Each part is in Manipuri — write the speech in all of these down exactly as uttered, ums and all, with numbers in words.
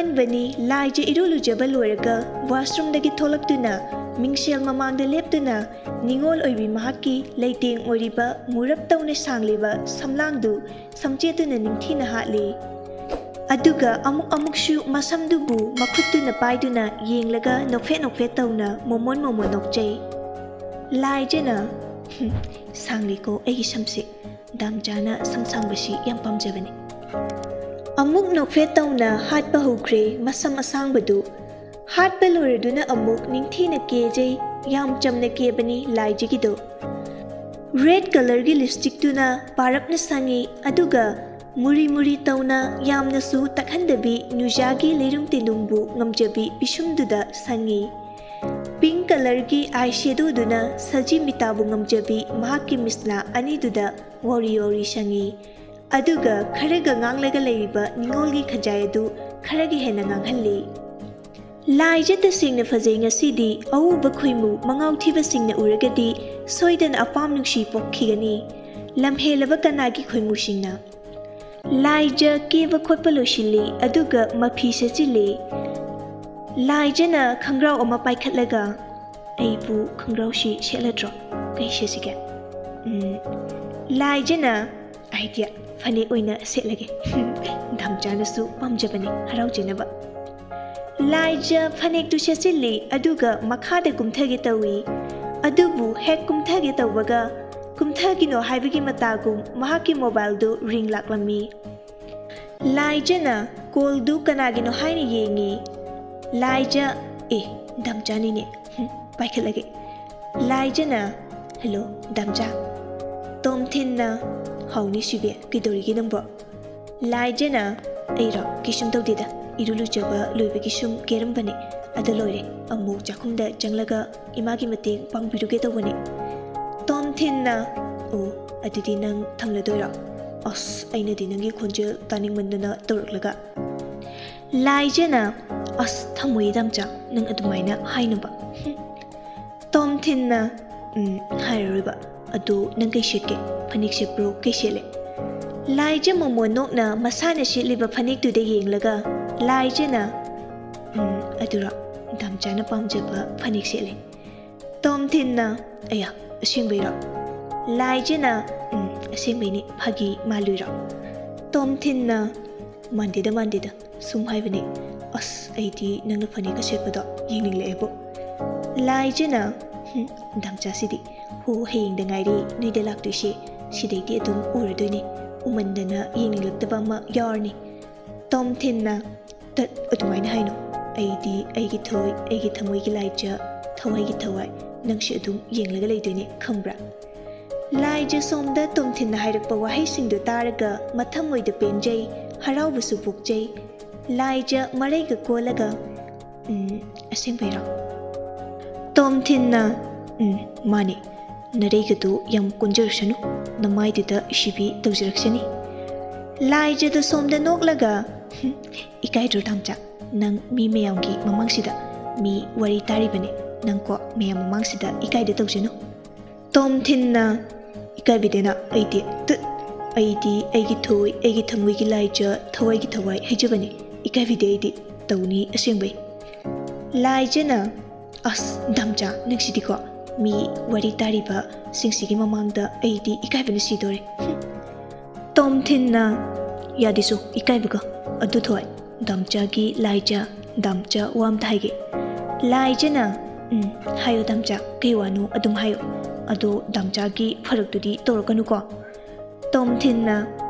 ꯑꯍꯥꯟꯕꯅꯤ꯫ ꯂꯥꯏꯖ ꯏꯔꯨ ꯂꯨꯖꯕ ꯂꯣꯏꯔꯒ washroomꯗꯒꯤ ꯊꯣꯛꯂꯛꯇꯨꯅ ꯃꯤꯡꯁꯦꯜ ꯃꯃꯥꯡꯗ ꯂꯦꯞꯇꯨꯅ ꯅꯤꯉꯣꯜ ꯑꯣꯏꯕꯤ ꯃꯍꯥꯛꯀꯤ ꯂꯩꯇꯦꯡ ꯑꯣꯏꯔꯤꯕ ꯃꯨꯔꯞ ꯇꯧꯅ ꯁꯥꯡꯂꯤꯕ ꯁꯝꯂꯥꯡꯗꯨ ꯁꯝꯆꯦꯠꯇꯨꯅ ꯅꯤꯡꯊꯤꯅ ꯍꯥꯠꯂꯤ꯫ ꯑꯗꯨꯒ ꯑꯃꯨꯛ ꯑꯃꯨꯛꯁꯨ ꯃꯁꯝꯗꯨꯕꯨ ꯃꯈꯨꯠꯇꯨꯅ ꯄꯥꯏꯗꯨꯅ ꯌꯦꯡꯂꯒ ꯅꯣꯛꯐꯦꯠ ꯅꯣꯛꯐꯦꯠ ꯇꯧꯅ ꯃꯣꯃꯣꯟ ꯃꯣꯃꯣꯟ ꯅꯣꯛꯆꯩ꯫ ꯂꯥꯏꯖꯅ, "ꯍꯨꯝ, ꯁꯥꯡꯂꯤꯀꯣ ꯑꯩꯒꯤ ꯁꯝꯁꯦ꯫ ꯗꯥꯝꯆꯥꯅ ꯁꯝ ꯁꯥꯡꯕꯁꯤ ꯌꯥꯝ ꯄꯥꯝꯖꯕꯅꯤ꯫" ꯑꯃꯨꯛ ꯅꯣꯛꯐꯦꯠ ꯇꯧꯅ ꯍꯥꯠꯄ ꯍꯧꯈ꯭ꯔꯦ ꯃꯁꯝ ꯑꯁꯥꯡꯕꯗꯨ꯫ ꯍꯥꯠꯄ ꯂꯣꯏꯔꯗꯨꯅ ꯑꯃꯨꯛ ꯅꯤꯡꯊꯤꯅ ꯀꯦꯖꯩ꯫ ꯌꯥꯝ ꯆꯝꯅ ꯀꯦꯕꯅꯤ ꯂꯥꯏꯖꯒꯤꯗꯣ꯫ Red colourꯒꯤ lipstickꯇꯨꯅ ꯄꯥꯔꯞꯅ ꯁꯪꯉꯤ, ꯑꯗꯨꯒ ꯃꯨꯔꯤ ꯃꯨꯔꯤ ꯇꯧꯅ ꯌꯥꯝꯅꯁꯨ ꯇꯛꯍꯟꯗꯕꯤ ꯅꯨꯖꯥꯒꯤ ꯂꯩꯔꯨꯝ ꯇꯦꯅꯨꯝꯕꯨ ꯉꯝꯖꯕꯤ ꯄꯤꯁꯨꯝꯗꯨꯗ ꯁꯪꯉꯤ꯫ Pink colourꯒꯤ eyeshadowꯗꯨꯅ ꯁꯖꯤ ꯃꯤꯇꯥꯕꯨ ꯉꯝꯖꯕꯤ ꯃꯍꯥꯛꯀꯤ ꯃꯤꯁꯅꯥ ꯑꯅꯤꯗꯨꯗ ꯋꯥꯎꯔꯤ ꯋꯥꯎꯔꯤ ꯁꯪꯉꯤ꯫ ꯑꯗꯨꯒ ꯈꯔꯒ ꯉꯥꯡꯂꯒ ꯂꯩꯔꯤꯕ ꯅꯤꯉꯣꯜꯒꯤ ꯈꯖꯥꯏ ꯑꯗꯨ ꯈꯔꯒ ꯍꯦꯟꯅ ꯉꯥꯡꯍꯜꯂꯤ꯫ ꯂꯥꯏꯖ ꯇꯁꯦꯡꯅ ꯐꯖꯩ ꯉꯁꯤꯗꯤ꯫ ꯑꯎꯕ ꯈꯣꯏꯃꯨ ꯃꯉꯥꯎ ꯊꯤꯕꯁꯤꯡꯅ ꯎꯔꯒꯗꯤ ꯁꯣꯏꯗꯅ ꯑꯄꯥꯝ ꯅꯨꯡꯁꯤ ꯄꯣꯛꯈꯤꯒꯅꯤ꯫ ꯂꯝꯍꯦꯜꯂꯕ ꯀꯅꯥꯒꯤ ꯈꯣꯏꯃꯨꯁꯤꯡꯅ꯫ ꯂꯥꯏꯖ ꯀꯦꯕ ꯈꯣꯠꯄ ꯂꯣꯏꯁꯤꯜꯂꯤ, ꯑꯗꯨꯒ ꯃꯐꯤ ꯁꯦꯠꯆꯤꯜꯂꯤ꯫ ꯂꯥꯏꯖꯅ ꯈꯪꯒ꯭ꯔꯥꯎ ꯑꯃ ꯄꯥꯏꯈꯠꯂꯒ, "ꯑꯩꯕꯨ ꯈꯪꯒ꯭ꯔꯥꯎꯁꯤ ꯁꯦꯠꯂꯗ꯭ꯔꯣ? ꯀꯩ ꯁꯦꯠꯁꯤꯒꯦ?" ꯎꯝ, ꯂꯥꯏꯖꯅ, "Idea, ꯐꯅꯦꯛ ꯑꯣꯏꯅ ꯁꯦꯠꯂꯒꯦ꯫" ꯗꯥꯝꯆꯥꯅꯁꯨ ꯄꯥꯝꯖꯕꯅꯤ, ꯍꯔꯥꯎꯖꯅꯕ꯫ ꯂꯥꯏꯖ ꯐꯅꯦꯛꯇꯨ ꯁꯦꯠꯆꯤꯜꯂꯤ, ꯑꯗꯨꯒ ꯃꯈꯥꯗ ꯀꯨꯝꯊꯒꯦ ꯇꯧꯏ꯫ ꯑꯗꯨꯕꯨ ꯍꯦꯛ ꯀꯨꯝꯊꯒꯦ ꯇꯧꯕꯒ, ꯀꯨꯝꯊꯒꯤꯅꯣ ꯍꯥꯏꯕꯒꯤ ꯃꯇꯥꯒꯨꯝ ꯃꯍꯥꯛꯀꯤ mobileꯗꯨ ring ꯂꯥꯛꯂꯝꯃꯤ꯫ ꯂꯥꯏꯖꯅ callꯗꯨ ꯀꯅꯥꯒꯤꯅꯣ ꯍꯥꯏꯅ ꯌꯦꯡꯉꯤ꯫ ꯂꯥꯏꯖ, "ꯑꯦ, ꯗꯥꯝꯆꯥꯅꯤꯅꯦ꯫ ꯍꯨꯝ, ꯄꯥꯏꯈꯠꯂꯒꯦ꯫" ꯂꯥꯏꯖꯅ, "Hello, ꯗꯥꯝꯆꯥ꯫" ꯇꯣꯝꯊꯤꯟꯅ, "ꯍꯥꯎ ꯅꯤꯁꯤꯕꯤ, ꯀꯩꯗꯧꯔꯤꯒꯦ ꯅꯪꯕꯣ?" ꯂꯥꯏꯖꯅ, "ꯑꯩꯔꯣ? ꯀꯩꯁꯨꯝ ꯇꯧꯗꯦꯗ꯫ ꯏꯔꯨ ꯂꯨꯖꯕ ꯂꯣꯏꯕꯒꯤ ꯁꯨꯝ ꯀꯦꯔꯝꯕꯅꯦ꯫ ꯑꯗꯨ ꯂꯣꯏꯔꯦ꯫ ꯑꯃꯨꯛ ꯆꯥꯛꯈꯨꯝꯗ ꯆꯪꯂꯒ ꯏꯃꯥꯒꯤ ꯃꯇꯦꯡ ꯄꯥꯡꯕꯤꯔꯨꯒꯦ ꯇꯧꯕꯅꯦ꯫" ꯇꯣꯝꯊꯤꯟꯅ, "ꯑꯣ, ꯑꯗꯨꯗꯤ ꯅꯪ ꯊꯝꯂꯗꯣꯏꯔꯣ? ꯑꯁ, ꯑꯩꯅꯗꯤ ꯅꯪꯒꯤ ꯈꯣꯟꯖꯦꯜ ꯇꯥꯅꯤꯡꯃꯟꯗꯅ ꯇꯧꯔꯛꯂꯒ꯫" ꯂꯥꯏꯖꯅ, "ꯑꯁ, ꯊꯝꯃꯣꯏ ꯗꯥꯝꯆꯥ, ꯅꯪ ꯑꯗꯨꯃꯥꯏꯅ ꯍꯥꯏꯅꯨꯕ꯫" ꯍꯨꯝ꯫ ꯇꯣꯝꯊꯤꯟꯅ, "ꯎꯝ, ꯍꯥꯏꯔꯔꯣꯏꯕ꯫ ꯑꯗꯣ ꯅꯪ ꯀꯩ ꯁꯦꯠꯀꯦ? ꯐꯅꯦꯛ ꯁꯦꯠꯄ꯭ꯔꯣ? ꯀꯩ ꯁꯦꯠꯂꯦ?" ꯂꯥꯏꯖ ꯃꯣꯃꯣꯟ ꯅꯣꯛꯅ ꯃꯁꯥꯅ ꯁꯦꯠꯂꯤꯕ ꯐꯅꯦꯛꯇꯨꯗ ꯌꯦꯡꯂꯒ, ꯂꯥꯏꯖꯅ, "ꯎꯝ, ꯑꯗꯨꯔꯣ, ꯗꯥꯝꯆꯥꯅ ꯄꯥꯝꯖꯕ ꯐꯅꯦꯛ ꯁꯦꯠꯂꯦ꯫" ꯇꯣꯝꯊꯤꯟꯅ, "ꯑꯌꯥ, ꯑꯁꯦꯡꯕꯩꯔꯣ?" ꯂꯥꯏꯖꯅ, "ꯎꯝ, ꯑꯁꯦꯡꯕꯩꯅꯤ, ꯐꯥꯒꯤ ꯃꯥꯜꯂꯨꯏꯔꯣ?" ꯇꯣꯝꯊꯤꯟꯅ, "ꯃꯥꯟꯗꯦꯗ, ꯃꯥꯟꯗꯦꯗ, ꯁꯨꯝ ꯍꯥꯏꯕꯅꯤ꯫ ꯑꯁ, ꯑꯩꯗꯤ ꯅꯪꯅ ꯐꯅꯦꯛꯀ ꯁꯦꯠꯄꯗꯣ ꯌꯦꯡꯅꯤꯡꯂꯛꯑꯦꯕꯣ꯫" ꯂꯥꯏꯖꯅ, "ꯍꯨꯝ, ꯗꯥꯝꯆꯥꯁꯤꯗꯤ꯫ ꯍꯣ, ꯍꯌꯦꯡꯗ ꯉꯥꯏꯔꯦ ꯅꯣꯏꯗ ꯂꯥꯛꯇꯣꯏꯁꯦ꯫ ꯁꯤꯗꯩꯗꯤ ꯑꯗꯨꯝ ꯎꯔꯗꯣꯏꯅꯦ꯫ ꯎꯃꯟꯗꯅ ꯌꯦꯡꯅꯤꯡꯂꯛꯇꯕ ꯑꯃ ꯌꯥꯎꯔꯅꯤ꯫" ꯇꯣꯝꯊꯤꯟꯅ, "ꯇꯠ, ꯑꯗꯨꯃꯥꯏꯅ ꯍꯥꯏꯅꯣ꯫ ꯑꯩꯗꯤ ꯑꯩꯒꯤ ꯊꯣꯏ, ꯑꯩꯒꯤ ꯊꯃꯣꯏꯒꯤ ꯂꯥꯏꯖ, ꯊꯋꯥꯏꯒꯤ ꯊꯋꯥꯏ, ꯅꯪꯁꯦ ꯑꯗꯨꯝ ꯌꯦꯡꯂꯒ ꯂꯩꯗꯣꯏꯅꯦ, ꯈꯪꯕ꯭ꯔꯥ?" ꯂꯥꯏꯖ ꯁꯣꯝꯗ ꯇꯣꯝꯊꯤꯟꯅ ꯍꯥꯏꯔꯛꯄ ꯋꯥꯍꯩꯁꯤꯡꯗꯨ ꯇꯥꯔꯒ ꯃꯊꯃꯣꯏꯗ ꯄꯦꯟꯖꯩ, ꯍꯔꯥꯎꯕꯁꯨ ꯄꯣꯛꯆꯩ꯫ ꯂꯥꯏꯖ ꯃꯔꯩꯒ ꯀꯣꯜꯂꯒ, "ꯎꯝ, ꯑꯁꯦꯡꯕꯩꯔꯣ?" ꯇꯣꯝꯊꯤꯟꯅ, "ꯎꯝ, ꯃꯥꯅꯦ꯫ ꯅꯔꯩꯒꯗꯨ ꯌꯥꯝ ꯀꯣꯟꯖꯔꯁꯅꯨ, ꯅꯃꯥꯏꯗꯨꯗ ꯁꯤꯕꯤ ꯇꯧꯖꯔꯛꯁꯅꯤ꯫" ꯂꯥꯏꯖꯗ ꯁꯣꯝꯗ ꯅꯣꯛꯂꯒ, "ꯍꯨꯝ, ꯏꯀꯥꯏꯗ꯭ꯔꯣ ꯗꯥꯝꯆꯥ? ꯅꯪ ꯃꯤ ꯃꯌꯥꯝꯒꯤ ꯃꯃꯥꯡꯁꯤꯗ, ꯃꯤ ꯋꯥꯔꯤ ꯇꯥꯔꯤꯕꯅꯦ, ꯅꯪꯀꯣ ꯃꯌꯥꯝ ꯃꯃꯥꯡꯁꯤꯗ ꯏꯀꯥꯏꯗ ꯇꯧꯖꯅꯨ꯫" ꯇꯣꯝꯊꯤꯟꯅ, "ꯏꯀꯥꯏꯕꯤꯗꯦꯅ ꯑꯩꯗꯤ, ꯇꯨꯠ, ꯑꯩꯗꯤ ꯑꯩꯒꯤ ꯊꯣꯏ, ꯑꯩꯒꯤ ꯊꯃꯣꯏꯒꯤ ꯂꯥꯏꯖ, ꯊꯋꯥꯏꯒꯤ ꯊꯋꯥꯏ ꯍꯥꯏꯖꯕꯅꯤ, ꯏꯀꯥꯏꯕꯤꯗꯦ ꯑꯩꯗꯤ, ꯇꯧꯅꯤ ꯑꯁꯦꯡꯕꯩ꯫" ꯂꯥꯏꯖꯅ, "ꯑꯁ, ꯗꯥꯝꯆꯥ, ꯅꯪꯁꯤꯗꯤꯀꯣ, ꯃꯤ ꯋꯥꯔꯤ ꯇꯥꯔꯤꯕꯁꯤꯡꯁꯤꯒꯤ ꯃꯃꯥꯡꯗ ꯑꯩꯗꯤ ꯏꯀꯥꯏꯕꯅ ꯁꯤꯗꯣꯔꯦ꯫ ꯍꯨꯝ꯫" ꯇꯣꯝꯊꯤꯟꯅ, "ꯌꯥꯗꯦꯁꯨ, ꯏꯀꯥꯏꯕꯒ꯫ ꯑꯗꯨ ꯊꯣꯏ, ꯗꯥꯝꯆꯥꯒꯤ ꯂꯥꯏꯖ, ꯗꯥꯝꯆꯥ ꯋꯥ ꯑꯝꯇ ꯍꯥꯏꯒꯦ꯫" ꯂꯥꯏꯖꯅ, "ꯎꯝ, ꯍꯥꯏꯌꯣ ꯗꯥꯝꯆꯥ, ꯀꯩ ꯋꯥꯅꯣ ꯑꯗꯨꯝ ꯍꯥꯏꯌꯣ꯫ ꯑꯗꯣ ꯗꯥꯝꯆꯥꯒꯤ ꯐꯔꯛꯇꯨꯗꯤ ꯇꯧꯔꯛꯀꯅꯨꯀꯣ꯫" ꯇꯣꯝꯊꯤꯟꯅ,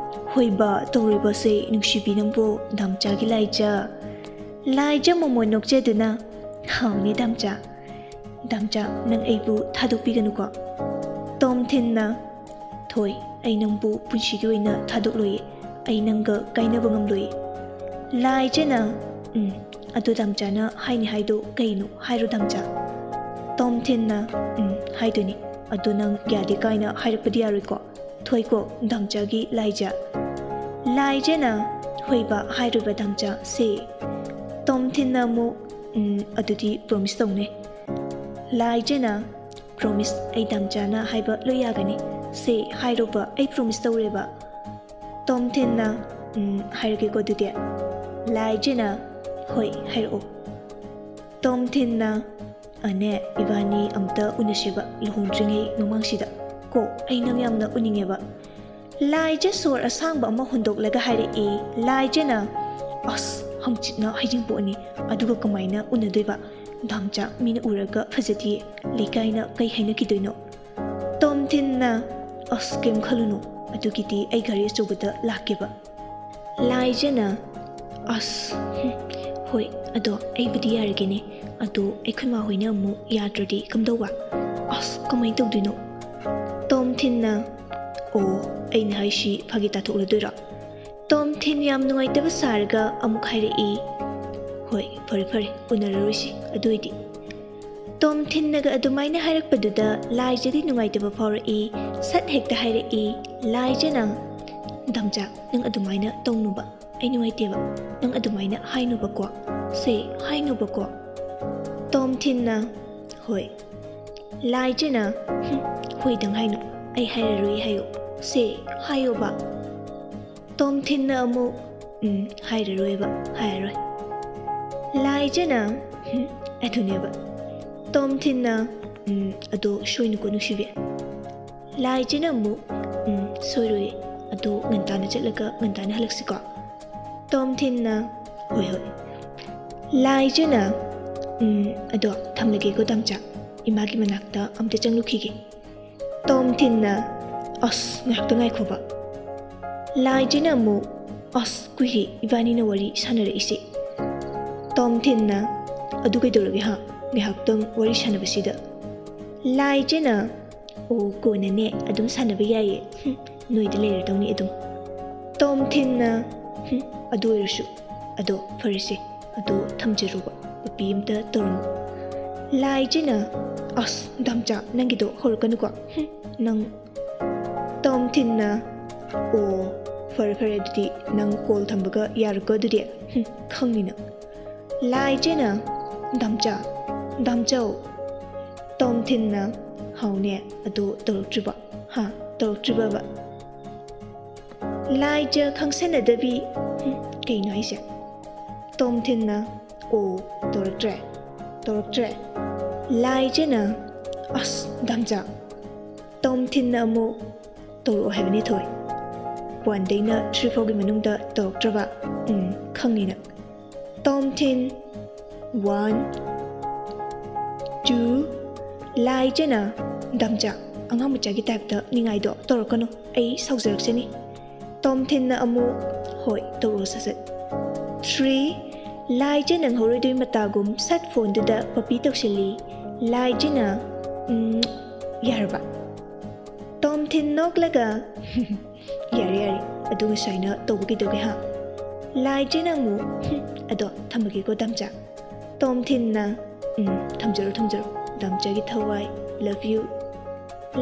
"ꯍꯣꯏꯕ, ꯇꯧꯔꯣꯏꯕꯁꯦ, ꯅꯨꯡꯁꯤꯕꯤ ꯅꯪꯕꯨ, ꯗꯥꯝꯆꯥꯒꯤ ꯂꯥꯏꯖ꯫" ꯂꯥꯏꯖ ꯃꯣꯃꯣꯟ ꯅꯣꯛꯆꯗꯨꯅ, "ꯍꯥꯎꯅꯦ ꯗꯥꯝꯆꯥ꯫ ꯗꯥꯝꯆꯥ, ꯅꯪ ꯑꯩꯕꯨ ꯊꯥꯗꯣꯛꯄꯤꯒꯅꯨꯀꯣ꯫" ꯇꯣꯝꯊꯤꯟꯅ, "ꯊꯣꯏ, ꯑꯩ ꯅꯪꯕꯨ ꯄꯨꯟꯁꯤꯒꯤ ꯑꯣꯏꯅ ꯊꯥꯗꯣꯛꯂꯣꯏꯌꯦ꯫ ꯑꯩ ꯅꯪꯒ ꯀꯥꯏꯅꯕ ꯉꯝꯂꯣꯏꯌꯦ꯫" ꯂꯥꯏꯖꯅ, "ꯎꯝ, ꯑꯗꯨ ꯗꯥꯝꯆꯥꯅ ꯍꯥꯏꯅꯤ ꯍꯥꯏꯗꯣ ꯀꯩꯅꯣ? ꯍꯥꯏꯔꯣ ꯗꯥꯝꯆꯥ꯫" ꯇꯣꯝꯊꯤꯟꯅ, "ꯎꯝ, ꯍꯥꯏꯗꯣꯏꯅꯤ꯫ ꯑꯗꯣ ꯅꯪ ꯌꯥꯗꯦ ꯀꯥꯏꯅ ꯍꯥꯏꯔꯛꯄꯗꯤ ꯌꯥꯔꯣꯏꯀꯣ꯫ ꯊꯣꯏꯀꯣ, ꯗꯥꯝꯆꯥꯒꯤ ꯂꯥꯏꯖ꯫" ꯂꯥꯏꯖꯅ, "ꯍꯣꯏꯕ, ꯍꯥꯏꯔꯣꯏꯕ ꯗꯥꯝꯆꯥ, ꯁꯦ꯫" ꯇꯣꯝꯊꯤꯟꯅ ꯑꯃꯨꯛ, "ꯎꯝ, ꯑꯗꯨꯗꯤ promise ꯇꯧꯅꯦ꯫" ꯂꯥꯏꯖꯅ, "Promise, ꯑꯩ ꯗꯥꯝꯆꯥꯅ ꯍꯥꯏꯕ ꯂꯣꯏ ꯌꯥꯒꯅꯤ꯫ ꯁꯦ, ꯍꯥꯏꯔꯣꯕ, ꯑꯩ promise ꯇꯧꯔꯦꯕ꯫" ꯇꯣꯝꯊꯤꯟꯅ, "ꯎꯝ, ꯍꯥꯏꯔꯒꯦꯀꯣ ꯑꯗꯨꯗꯤ꯫" ꯂꯥꯏꯖꯅ, "ꯍꯣꯏ, ꯍꯥꯏꯔꯛꯑꯣ꯫" ꯇꯣꯝꯊꯤꯟꯅ, "ꯑꯅꯦ, ꯏꯕꯥꯅꯤ ꯑꯝꯇ ꯎꯅꯁꯦꯕ ꯂꯨꯍꯣꯡꯗ꯭ꯔꯤꯉꯩ ꯃꯃꯥꯡꯁꯤꯗ꯫ ꯀꯣ, ꯑꯩ ꯅꯪ ꯌꯥꯝꯅ ꯎꯅꯤꯡꯉꯦꯕ꯫" ꯂꯥꯏꯖ ꯁꯣꯔ ꯑꯁꯥꯡꯕ ꯑꯃ ꯍꯣꯟꯗꯣꯛꯂꯒ ꯍꯥꯏꯔꯛꯏ꯫ ꯂꯥꯏꯖꯅ, "ꯑꯁ, ꯍꯪꯆꯤꯠꯅ ꯍꯩꯖꯤꯡꯄꯣꯠꯅꯤ, ꯑꯗꯨꯒ ꯀꯃꯥꯏꯅ ꯎꯅꯗꯣꯏꯕ? ꯗꯥꯝꯆꯥ, ꯃꯤꯅ ꯎꯔꯒ ꯐꯖꯗꯦ, ꯂꯩꯀꯥꯏꯅ ꯀꯩ ꯍꯥꯏꯅꯈꯤꯗꯣꯏꯅꯣ?" ꯇꯣꯝꯊꯤꯟꯅ, "ꯑꯁ, ꯀꯩꯝ ꯈꯜꯂꯨꯅꯨ, ꯑꯗꯨꯒꯤꯗꯤ ꯑꯩ ꯒꯥꯔꯤ ꯑꯆꯧꯕꯗ ꯂꯥꯛꯀꯦꯕ꯫" ꯂꯥꯏꯖꯅ, "ꯑꯁ, ꯍꯨꯝ, ꯍꯣꯏ, ꯑꯗꯣ ꯑꯩꯕꯨꯗꯤ ꯌꯥꯔꯒꯦꯅꯦ, ꯑꯗꯣ ꯑꯩꯈꯣꯏ ꯃꯥ ꯍꯣꯏꯅ ꯑꯃꯨꯛ ꯌꯥꯗ꯭ꯔꯗꯤ ꯀꯝꯗꯧꯕ? ꯑꯁ, ꯀꯃꯥꯏꯅ ꯇꯧꯗꯣꯏꯅꯣ?" ꯇꯣꯝꯊꯤꯟꯅ, "ꯑꯣ, ꯑꯩꯅ ꯍꯥꯏꯁꯤ ꯐꯥꯒꯤ ꯇꯥꯊꯣꯛꯂꯗꯣꯏꯔꯣ?" ꯇꯣꯝꯊꯤꯟ ꯌꯥꯝ ꯅꯨꯡꯉꯥꯏꯇꯕ ꯁꯥꯔꯒ ꯑꯃꯨꯛ ꯍꯥꯏꯔꯛꯏ, "ꯍꯣꯏ, ꯐꯔꯦ ꯐꯔꯦ, ꯎꯅꯔꯔꯣꯏꯁꯤ ꯑꯗꯨ ꯑꯣꯏꯗꯤ꯫" ꯇꯣꯝꯊꯤꯟꯅꯒ ꯑꯗꯨꯃꯥꯏꯅ ꯍꯥꯏꯔꯛꯄꯗꯨꯗ ꯂꯥꯏꯖꯗꯤ ꯅꯨꯡꯉꯥꯏꯇꯕ ꯐꯥꯎꯔꯛꯏ꯫ ꯁꯠ ꯍꯦꯛꯇ ꯍꯥꯏꯔꯛꯏ ꯂꯥꯏꯖꯅ, "ꯗꯥꯝꯆꯥ, ꯅꯪ ꯑꯗꯨꯃꯥꯏꯅ ꯇꯧꯅꯨꯕ, ꯑꯩ ꯅꯨꯡꯉꯥꯏꯇꯦꯕ, ꯅꯪ ꯑꯗꯨꯃꯥꯏꯅ ꯍꯥꯏꯅꯨꯕꯀꯣ, ꯁꯦ, ꯍꯥꯏꯅꯨꯕꯀꯣ꯫" ꯇꯣꯝꯊꯤꯟꯅ, "ꯍꯣꯏ꯫" ꯂꯥꯏꯖꯅ, "ꯍꯨꯝ, ꯍꯣꯏꯗꯪ ꯍꯥꯏꯅꯨ, ꯑꯩ ꯍꯥꯏꯔꯔꯣꯏ ꯍꯥꯏꯌꯣ, ꯁꯦ, ꯍꯥꯏꯌꯣꯕ꯫" ꯇꯣꯝꯊꯤꯟꯅ ꯑꯃꯨꯛ, "ꯎꯝ, ꯍꯥꯏꯔꯔꯣꯏꯕ, ꯍꯥꯏꯔꯔꯣꯏ꯫" ꯂꯥꯏꯖꯅ, "ꯎꯝ, ꯑꯗꯨꯅꯦꯕ꯫" ꯇꯣꯝꯊꯤꯟꯅ, "ꯎꯝ, ꯑꯗꯣ ꯁꯣꯏꯅꯨꯀꯣ ꯅꯨꯡꯁꯤꯕꯤ꯫" ꯂꯥꯏꯖꯅ ꯑꯃꯨꯛ, "ꯎꯝ, ꯁꯣꯏꯔꯣꯏꯌꯦ꯫ ꯑꯗꯣ ꯉꯟꯇꯥꯅ ꯆꯠꯂꯒ ꯉꯟꯇꯥꯅ ꯍꯜꯂꯛꯁꯤꯀꯣ꯫" ꯇꯣꯝꯊꯤꯟꯅ, "ꯍꯣꯏ, ꯍꯣꯏ꯫" ꯂꯥꯏꯖꯅ, "ꯎꯝ, ꯑꯗꯣ ꯊꯝꯂꯒꯦꯀꯣ ꯗꯥꯝꯆꯥ, ꯏꯃꯥꯒꯤ ꯃꯅꯥꯛꯇ ꯑꯝꯇ ꯆꯪꯂꯨꯈꯤꯒꯦ꯫" ꯇꯣꯝꯊꯤꯟꯅ, "ꯑꯁ, ꯉꯥꯏꯍꯥꯛꯇ ꯉꯥꯏꯈꯣꯕ꯫" ꯂꯥꯏꯖꯅ ꯑꯃꯨꯛ, "ꯑꯁ, ꯀꯨꯏꯔꯦ ꯏꯕꯥꯅꯤꯅ ꯋꯥꯔꯤ ꯁꯥꯟꯅꯔꯛꯏꯁꯦ꯫" ꯇꯣꯝꯊꯤꯟꯅ, "ꯑꯗꯨ ꯀꯩꯗꯧꯔꯒꯦ ꯍꯥ? ꯉꯥꯏꯍꯥꯛꯇꯪ ꯋꯥꯔꯤ ꯁꯥꯟꯅꯕꯁꯤꯗ꯫" ꯂꯥꯏꯖꯅ, "ꯑꯣ, ꯀꯣꯟꯅꯅꯦ ꯑꯗꯨꯝ ꯁꯥꯟꯅꯕ ꯌꯥꯏꯌꯦ꯫ ꯍꯨꯝ, ꯅꯣꯏꯗ ꯂꯩꯔꯗꯧꯅꯤ ꯑꯗꯨꯝ꯫" ꯇꯣꯝꯊꯤꯟꯅ, "ꯍꯨꯝ, ꯑꯗꯨ ꯑꯣꯏꯔꯁꯨ, ꯑꯗꯣ ꯐꯔꯦꯁꯦ, ꯑꯗꯣ ꯊꯝꯖꯔꯣꯕ, ꯄꯞꯄꯤ ꯑꯝꯇ ꯇꯧꯔꯝꯃꯣ꯫" ꯂꯥꯏꯖꯅ, "ꯑꯁ, ꯗꯥꯝꯆꯥ, ꯅꯪꯒꯤꯗꯣ ꯍꯧꯔꯛꯀꯅꯨꯀꯣ꯫ ꯍꯨꯝ, ꯅꯪ꯫" ꯇꯣꯝꯊꯤꯟꯅ, "ꯑꯣ, ꯐꯔꯦ, ꯐꯔꯦ, ꯑꯗꯨꯗꯤ ꯅꯪ ꯀꯣꯜ ꯊꯝꯕꯒ ꯌꯥꯔꯣꯏꯀꯣ ꯑꯗꯨꯗꯤ꯫ ꯍꯨꯝ, ꯈꯪꯅꯤ ꯅꯪ꯫" ꯂꯥꯏꯖꯅ, "ꯗꯥꯝꯆꯥ, ꯗꯥꯝꯆꯧ꯫" ꯇꯣꯝꯊꯤꯟꯅ, "ꯍꯥꯎꯅꯦ, ꯑꯗꯣ ꯇꯧꯔꯛꯇ꯭ꯔꯤꯕꯣ? ꯍꯥ, ꯇꯧꯔꯛꯇ꯭ꯔꯤꯕꯕ?" ꯂꯥꯏꯖ ꯈꯪꯁꯟꯅꯗꯕꯤ, "ꯍꯨꯝ, ꯀꯩꯅꯣ ꯍꯥꯏꯁꯦ?" ꯇꯣꯝꯊꯤꯟꯅ "ꯑꯣ, ꯇꯧꯔꯛꯇ꯭ꯔꯦ, ꯇꯧꯔꯛꯇ꯭ꯔꯦ"꯫ ꯂꯥꯏꯖꯅ "ꯑꯁ, ꯗꯥꯝꯆꯥ, ꯇꯣꯝꯊꯤꯟꯅ ꯑꯃꯨꯛ ꯇꯧꯔꯛꯑꯣ ꯍꯥꯏꯕꯅꯤ ꯊꯣꯏ꯫ One ꯗꯩꯅ three ꯐꯥꯎꯒꯤ ꯃꯅꯨꯡꯗ ꯇꯧꯔꯛꯇ꯭ꯔꯕ? ꯎꯝ, ꯈꯪꯅꯤ ꯅꯪ"꯫ ꯇꯣꯝꯊꯤꯟ, "One, two"꯫ ꯂꯥꯏꯖꯅ "ꯗꯥꯝꯆꯥ, ꯑꯉꯥꯡ ꯃꯆꯥꯒꯤ type ꯇ ꯅꯤꯡꯉꯥꯏꯗꯣ ꯇꯧꯔꯛꯀꯅꯨ, ꯑꯩ ꯁꯥꯎꯖꯔꯛꯆꯅꯤ"꯫ ꯇꯣꯝꯊꯤꯟꯅ ꯑꯃꯨꯛ "ꯍꯣꯏ, ꯇꯧꯔꯛꯑꯣ ꯁꯠ ꯁꯠ"꯫ Three꯫ ꯂꯥꯏꯖ ꯅꯪꯍꯧꯔꯣꯏꯗꯣꯏ ꯃꯇꯥꯒꯨꯝ ꯁꯠ phone ꯗꯨꯗ ꯄꯞꯄꯤ ꯇꯧꯁꯤꯜꯂꯤ꯫ ꯂꯥꯏꯖꯅ "ꯎꯝ, ꯌꯥꯔꯕ?" ꯇꯣꯝꯊꯤꯟ ꯅꯣꯛꯂꯒ "ꯌꯥꯔꯦ, ꯌꯥꯔꯦ, ꯑꯗꯨ ꯉꯁꯥꯏꯅ ꯇꯧꯕ ꯀꯩꯗꯧꯒꯦ, ꯍꯥ?" ꯂꯥꯏꯖꯅ ꯑꯃꯨꯛ "ꯍꯨꯝ, ꯑꯗꯣ ꯊꯝꯃꯒꯦꯀꯣ, ꯗꯥꯝꯆꯥ"꯫ ꯇꯣꯝꯊꯤꯟꯅ "ꯎꯝ, ꯊꯝꯖꯔꯣ, ꯊꯝꯖꯔꯣ, ꯗꯥꯝꯆꯥꯒꯤ ꯊꯋꯥꯏ, love you"꯫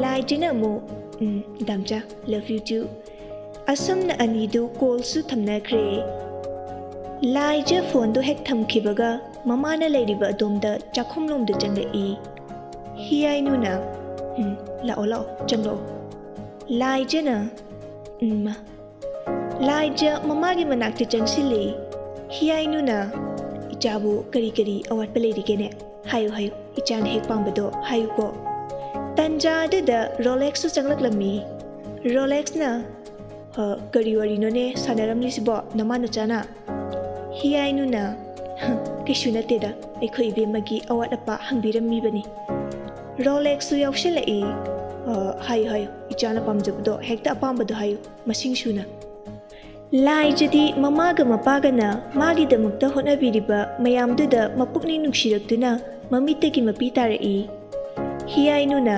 ꯂꯥꯏꯖꯅ ꯑꯃꯨꯛ "ꯎꯝ, ꯗꯥꯝꯆꯥ, love you too"꯫ ꯑꯁꯨꯝꯅ ꯑꯅꯤꯗꯨ call ꯁꯨ ꯊꯝꯅꯈ꯭ꯔꯦ꯫ ꯂꯥꯏꯖ phone ꯗꯨ ꯍꯦꯛ ꯊꯝꯈꯤꯕꯒ ꯃꯃꯥꯅ ꯂꯩꯔꯤꯕ ꯑꯗꯣꯝꯗ ꯆꯥꯛꯈꯨꯝꯂꯣꯝꯗ ꯆꯪꯂꯛꯏ꯫ ꯍꯤꯌꯥꯏꯅꯨꯅ "ꯎꯝ, ꯂꯥꯛꯑꯣ, ꯂꯥꯛꯑꯣ, ꯆꯪꯂꯛꯑꯣ"꯫ ꯂꯥꯏꯖꯅ "ꯎꯝ, ꯃꯥ"꯫ ꯂꯥꯏꯖ ꯃꯃꯥꯒꯤ ꯃꯅꯥꯛꯇ ꯆꯪꯁꯤꯜꯂꯤ꯫ ꯍꯤꯌꯥꯏꯅꯨꯅ "ꯏꯆꯥꯕꯨ ꯀꯔꯤ ꯀꯔꯤ ꯑꯋꯥꯠꯄ ꯂꯩꯔꯤꯒꯦꯅꯦ? ꯍꯥꯏꯌꯨ, ꯍꯥꯏꯌꯨ, ꯏꯆꯥꯅ ꯍꯦꯛ ꯄꯥꯝꯕꯗꯣ ꯍꯥꯏꯌꯨꯀꯣ"꯫ ꯇꯟꯖꯥ ꯑꯗꯨꯗ ꯔꯣꯂꯦꯛꯁꯁꯨ ꯆꯪꯂꯛꯂꯝꯃꯤ꯫ ꯔꯣꯂꯦꯛꯁꯅ "ꯍ, ꯀꯔꯤ ꯋꯥꯔꯤꯅꯣꯅꯦ ꯁꯥꯟꯅꯔꯝꯂꯤꯁꯤꯕꯣ ꯅꯃꯥ ꯅꯆꯥꯅ?" ꯍꯤꯌꯥꯏꯅꯨꯅ "ꯍ, ꯀꯩꯁꯨ ꯅꯠꯇꯦꯗ, ꯑꯩꯈꯣꯏ ꯏꯕꯦꯝꯃꯒꯤ ꯑꯋꯥꯠ ꯑꯄꯥ ꯍꯪꯕꯤꯔꯝꯃꯤꯕꯅꯤ"꯫ ꯔꯣꯂꯦꯛꯁꯁꯨ ꯌꯥꯎꯁꯤꯜꯂꯛꯏ꯫ "ꯑ, ꯍꯥꯏꯌꯨ, ꯍꯥꯏꯌꯨ, ꯏꯆꯥꯅ ꯄꯥꯝꯖꯕꯗꯣ ꯍꯦꯛꯇ ꯑꯄꯥꯝꯕꯗꯣ ꯍꯥꯏꯌꯨ, ꯃꯁꯤꯡ ꯁꯨꯅ"꯫ ꯂꯥꯏꯖꯗꯤ ꯃꯃꯥꯒ ꯃꯄꯥꯒꯅ ꯃꯥꯒꯤꯗꯃꯛꯇ ꯍꯣꯠꯅꯕꯤꯔꯤꯕ ꯃꯌꯥꯝꯗꯨꯗ ꯃꯄꯨꯛꯅꯤꯡ ꯅꯨꯡꯁꯤꯔꯛꯇꯨꯅ ꯃꯃꯤꯠꯇꯒꯤ ꯃꯄꯤ ꯇꯥꯔꯛꯏ꯫ ꯍꯤꯌꯥꯏꯅꯨꯅ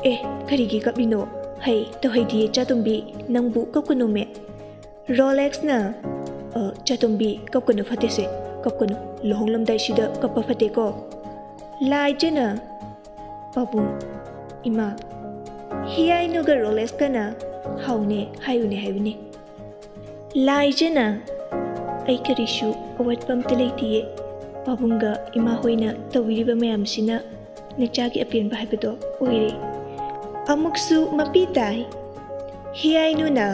"ꯑꯦ, ꯀꯔꯤꯒꯤ ꯀꯞꯂꯤꯅꯣ? ꯍꯩ, ꯇꯧꯍꯩꯗꯤꯌꯦ ꯆꯥꯇꯣꯝꯕꯤ, ꯅꯪꯕꯨ ꯀꯞꯀꯅꯣꯃꯦ"꯫ ꯔꯣꯂꯦꯛꯁꯅ "ꯑ, ꯆꯥꯇꯣꯝꯕꯤ, ꯀꯞꯀꯅꯨ, ꯐꯠꯇꯦꯁꯦ, ꯀꯞꯀꯅꯨ, ꯂꯨꯍꯣꯡꯂꯝꯗꯥꯏꯁꯤꯗ ꯀꯞꯄ ꯐꯠꯇꯦꯀꯣ"꯫ ꯂꯥꯏꯖꯅ "ꯄꯥꯕꯨꯡ, ꯏꯃꯥ"꯫ ꯍꯤꯌꯥꯏꯅꯨꯒ ꯔꯣꯂꯦꯛꯁꯀꯅ "ꯍꯥꯎꯅꯦ, ꯍꯥꯏꯌꯨꯅꯦ" ꯍꯥꯏꯕꯅꯤ꯫ ꯂꯥꯏꯖꯅ "ꯑꯩ ꯀꯔꯤꯁꯨ ꯑꯋꯥꯠꯄ ꯑꯝꯇ ꯂꯩꯇꯤꯌꯦ꯫ ꯄꯥꯕꯨꯡꯒ ꯏꯃꯥ ꯍꯣꯏꯅ ꯇꯧꯕꯤꯔꯤꯕ ꯃꯌꯥꯝꯁꯤꯅ ꯅꯆꯥꯒꯤ ꯑꯄꯦꯟꯕ ꯍꯥꯏꯕꯗꯣ ꯑꯣꯏꯔꯦ"꯫ ꯑꯃꯨꯛꯁꯨ ꯃꯄꯤ ꯇꯥꯏ꯫ ꯍꯤꯌꯥꯏꯅꯨꯅ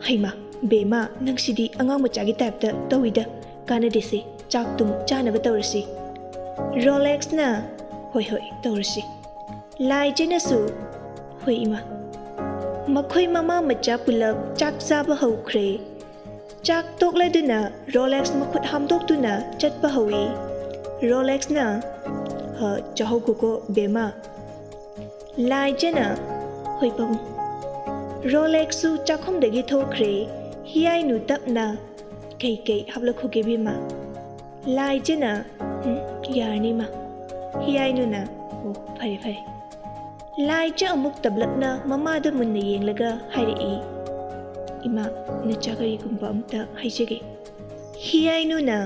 "ꯍꯩꯃꯥ, ꯕꯦꯝꯃ, ꯅꯪꯁꯤꯗꯤ ꯑꯉꯥꯡ ꯃꯆꯥꯒꯤ type ꯇ ꯇꯧꯏꯗ꯫ ꯀꯥꯟꯅꯗꯦꯁꯦ, ꯆꯥꯛꯇꯨꯝ ꯆꯥꯅꯕ ꯇꯧꯔꯁꯤ꯫ ꯔꯣꯂꯦꯛꯁꯅ, "ꯍꯣꯏ, ꯍꯣꯏ, ꯇꯧꯔꯁꯤ꯫" ꯂꯥꯏꯖꯅꯁꯨ, "ꯍꯣꯏ, ꯏꯃꯥ꯫" ꯃꯈꯣꯏ ꯃꯃꯥ ꯃꯆꯥ ꯄꯨꯂꯞ ꯆꯥꯛ ꯆꯥꯕ ꯍꯧꯈ꯭ꯔꯦ꯫ ꯆꯥꯛ ꯇꯣꯛꯂꯗꯨꯅ ꯔꯣꯂꯦꯛꯁ ꯃꯈꯨꯠ ꯍꯥꯝꯗꯣꯛꯇꯨꯅ ꯆꯠꯄ ꯍꯧꯏ꯫ ꯔꯣꯂꯦꯛꯁꯅ, "ꯑ, ꯆꯥꯍꯧꯈꯣꯀꯣ, ꯕꯦꯝꯃ꯫" ꯂꯥꯏꯖꯅ, "ꯍꯣꯏ, ꯄꯥꯕꯨꯡ꯫" ꯔꯣꯂꯦꯛꯁꯁꯨ ꯆꯥꯛꯈꯨꯝꯗꯒꯤ ꯊꯣꯛꯈ꯭ꯔꯦ꯫ ꯍꯤꯌꯥꯏꯅꯨ ꯇꯞꯅ, "ꯀꯩ ꯀꯩ ꯍꯥꯞꯂꯛꯈꯣꯒꯦ, ꯕꯦꯝꯃ?" ꯂꯥꯏꯖꯅ, "ꯎꯝ, ꯌꯥꯔꯅꯤ, ꯏꯃꯥ꯫" ꯍꯤꯌꯥꯏꯅꯨꯅ, "ꯑꯣ, ꯐꯔꯦ, ꯐꯔꯦ꯫" ꯂꯥꯏꯖ ꯑꯃꯨꯛ ꯇꯞꯂꯞꯅ ꯃꯃꯥꯗ ꯃꯨꯟꯅ ꯌꯦꯡꯂꯒ ꯍꯥꯏꯔꯛꯏ, "ꯏꯃꯥ, ꯅꯆꯥ ꯀꯔꯤꯒꯨꯝꯕ ꯑꯝꯇ ꯍꯥꯏꯖꯒꯦ꯫" ꯍꯤꯌꯥꯏꯅꯨꯅ,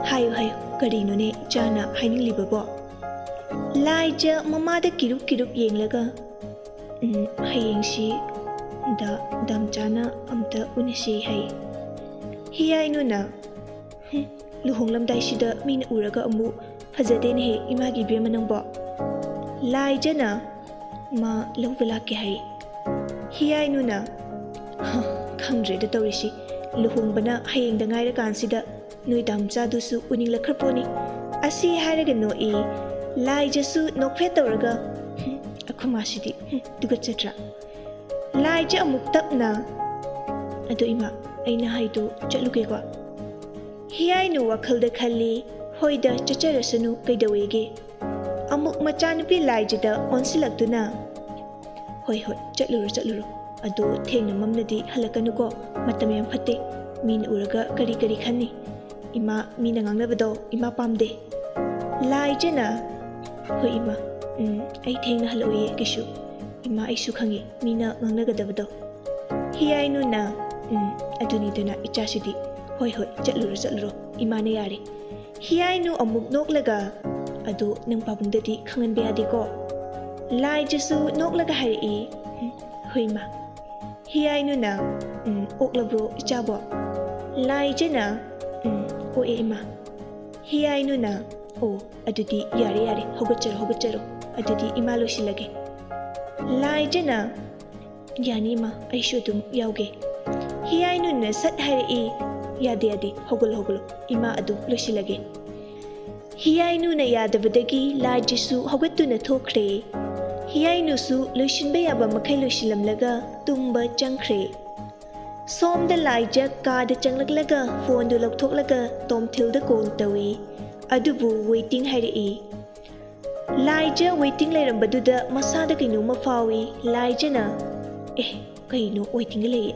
"ꯍꯥꯏꯌꯨ, ꯍꯥꯏꯌꯨ, ꯀꯔꯤꯅꯣꯅꯦ ꯏꯆꯥꯅ ꯍꯥꯏꯅꯤꯡꯂꯤꯕꯕꯣ?" ꯂꯥꯏꯖ ꯃꯃꯥꯗ ꯀꯤꯔꯨꯛ ꯀꯤꯔꯨꯛ ꯌꯦꯡꯂꯒ, "ꯎꯝ, ꯍꯌꯦꯡꯁꯤ ꯗꯥ ꯗꯥꯝꯆꯥꯅ ꯑꯝꯇ ꯎꯅꯁꯤ ꯍꯥꯏ꯫" ꯍꯤꯌꯥꯏꯅꯨꯅ, "ꯍꯨꯝ, ꯂꯨꯍꯣꯡꯂꯝꯗꯥꯏꯁꯤꯗ ꯃꯤꯅ ꯎꯔꯒ ꯑꯃꯨꯛ ꯐꯖꯗꯦꯅꯦꯍꯦ, ꯏꯃꯥꯒꯤ ꯏꯕꯦꯝꯃ ꯅꯪꯕꯣ꯫" ꯂꯥꯏꯖꯅ, "ꯃꯥ ꯂꯧꯕ ꯂꯥꯛꯀꯦ ꯍꯥꯏ꯫" ꯍꯤꯌꯥꯏꯅꯨꯅ, "ꯍ, ꯈꯪꯗ꯭ꯔꯦꯗ ꯇꯧꯔꯤꯁꯤ, ꯂꯨꯍꯣꯡꯕꯅ ꯍꯌꯦꯡꯗ ꯉꯥꯏꯔꯀꯥꯟꯁꯤꯗ ꯅꯣꯏ ꯗꯥꯝꯆꯥꯗꯨꯁꯨ ꯎꯅꯤꯡꯂꯛꯈ꯭ꯔ ꯄꯣꯠꯅꯤ꯫" ꯑꯁꯤ ꯍꯥꯏꯔꯒ ꯅꯣꯛꯏ꯫ ꯂꯥꯏꯖꯁꯨ ꯅꯣꯛꯐꯦꯠ ꯇꯧꯔꯒ, "ꯍꯨꯝ, ꯑꯩꯈꯣꯏ ꯃꯥꯁꯤꯗꯤ, ꯍꯨꯝ, ꯇꯨꯀꯠꯆꯗ꯭ꯔꯥ?" ꯂꯥꯏꯖ ꯑꯃꯨꯛ ꯇꯞꯅ, "ꯑꯗꯣ ꯏꯃꯥ, ꯑꯩꯅ ꯍꯥꯏꯗꯣ ꯆꯠꯂꯨꯒꯦꯀꯣ꯫" ꯍꯤꯌꯥꯏꯅꯨ ꯋꯥꯈꯜꯗ ꯈꯜꯂꯤ, "ꯍꯣꯏꯗ, ꯆꯠꯆꯔꯁꯅꯨ, ꯀꯩꯗꯧꯋꯦꯒꯦ?" ꯑꯃꯨꯛ ꯃꯆꯥꯅꯨꯄꯤ ꯂꯥꯏꯖꯗ ꯑꯣꯟꯁꯤꯜꯂꯛꯇꯨꯅ, "ꯍꯣꯏ, ꯍꯣꯏ, ꯆꯠꯂꯨꯔꯣ, ꯆꯠꯂꯨꯔꯣ꯫ ꯑꯗꯣ ꯊꯦꯡꯅ ꯃꯝꯅꯗꯤ ꯍꯜꯂꯛꯀꯅꯨꯀꯣ, ꯃꯇꯝ ꯌꯥꯝ ꯐꯠꯇꯦ꯫ ꯃꯤꯅ ꯎꯔꯒ ꯀꯔꯤ ꯀꯔꯤ ꯈꯟꯅꯤ? ꯏꯃꯥ, ꯃꯤꯅ ꯉꯥꯡꯅꯕꯗꯣ ꯏꯃꯥ ꯄꯥꯝꯗꯦ꯫" ꯂꯥꯏꯖꯅ, "ꯍꯣꯏ ꯏꯃꯥ, ꯎꯝ, ꯑꯩ ꯊꯦꯡꯅ ꯍꯜꯂꯛꯑꯣꯏꯌꯦ ꯀꯩꯁꯨ꯫ ꯏꯃꯥ, ꯑꯩꯁꯨ ꯈꯪꯉꯤ ꯃꯤꯅ ꯉꯥꯡꯅꯒꯗꯕꯗꯣ꯫" ꯍꯤꯌꯥꯏꯅꯨꯅ, "ꯎꯝ, ꯑꯗꯨꯅꯤꯗꯅ ꯏꯆꯥꯁꯤꯗꯤ꯫ ꯍꯣꯏ, ꯍꯣꯏ, ꯆꯠꯂꯨꯔꯣ, ꯆꯠꯂꯨꯔꯣ, ꯏꯃꯥꯅ ꯌꯥꯔꯦ꯫" ꯍꯤꯌꯥꯏꯅꯨ ꯑꯃꯨꯛ ꯅꯣꯛꯂꯒ, "ꯑꯗꯣ ꯅꯪ ꯄꯥꯕꯨꯡꯗꯗꯤ ꯈꯪꯍꯟꯕ ꯌꯥꯗꯦꯀꯣ?" ꯂꯥꯏꯖꯁꯨ ꯅꯣꯛꯂꯒ ꯍꯥꯏꯔꯛꯏ, "ꯎꯝ, ꯍꯣꯏ ꯏꯃꯥ꯫" ꯍꯤꯌꯥꯏꯅꯨꯅ, "ꯎꯝ, ꯑꯣꯛꯂꯕ꯭ꯔꯣ ꯏꯆꯥꯕꯣ?" ꯂꯥꯏꯖꯅ, "ꯎꯝ, ꯑꯣꯛꯑꯦ ꯏꯃꯥ꯫" ꯍꯤꯌꯥꯏꯅꯨꯅ, "ꯑꯣ, ꯑꯗꯨꯗꯤ ꯌꯥꯔꯦ, ꯌꯥꯔꯦ, ꯍꯧꯒꯠꯆꯔꯣ, ꯍꯧꯒꯠꯆꯔꯣ꯫ ꯑꯗꯨꯗꯤ ꯏꯃꯥ ꯂꯣꯏꯁꯤꯜꯂꯒꯦ꯫" ꯂꯥꯏꯖꯅ, "ꯌꯥꯅꯤ ꯏꯃꯥ, ꯑꯩꯁꯨ ꯑꯗꯨꯝ ꯌꯥꯎꯒꯦ꯫" ꯍꯤꯌꯥꯏꯅꯨꯅ ꯁꯠ ꯍꯥꯏꯔꯛꯏ, "ꯌꯥꯗꯦ, ꯌꯥꯗꯦ, ꯍꯧꯒꯠꯂꯣ, ꯍꯧꯒꯠꯂꯣ, ꯏꯃꯥ ꯑꯗꯨꯝ ꯂꯣꯏꯁꯤꯜꯂꯒꯦ"꯫ ꯍꯤꯌꯥꯏꯅꯨꯅ ꯌꯥꯗꯕꯗꯒꯤ ꯂꯥꯏꯖꯁꯨ ꯍꯧꯒꯠꯇꯨꯅ ꯊꯣꯛꯈ꯭ꯔꯦ꯫ ꯍꯤꯌꯥꯏꯅꯨꯁꯨ ꯂꯣꯏꯁꯤꯟꯕ ꯌꯥꯕ ꯃꯈꯩ ꯂꯣꯏꯁꯤꯜꯂꯝꯂꯒ ꯇꯨꯝꯕ ꯆꯪꯈ꯭ꯔꯦ꯫ ꯁꯣꯝꯗ ꯂꯥꯏꯖ ꯀꯥꯗ ꯆꯪꯂꯛꯂꯒ ꯐꯣꯟꯗꯨ ꯂꯧꯊꯣꯛꯂꯒ ꯇꯣꯝꯊꯤꯜꯗ ꯀꯣꯜ ꯇꯧꯏ꯫ ꯑꯗꯨꯕꯨ ꯋꯦꯇꯤꯡ ꯍꯥꯏꯔꯛꯏ꯫ ꯂꯥꯏꯖ ꯋꯦꯇꯤꯡ ꯂꯩꯔꯝꯕꯗꯨꯗ ꯃꯁꯥꯗ ꯀꯩꯅꯣꯝꯃ ꯐꯥꯎꯏ꯫ ꯂꯥꯏꯖꯅ, "ꯑꯦ, ꯀꯩꯅꯣ ꯋꯦꯇꯤꯡꯗ ꯂꯩꯌꯦ?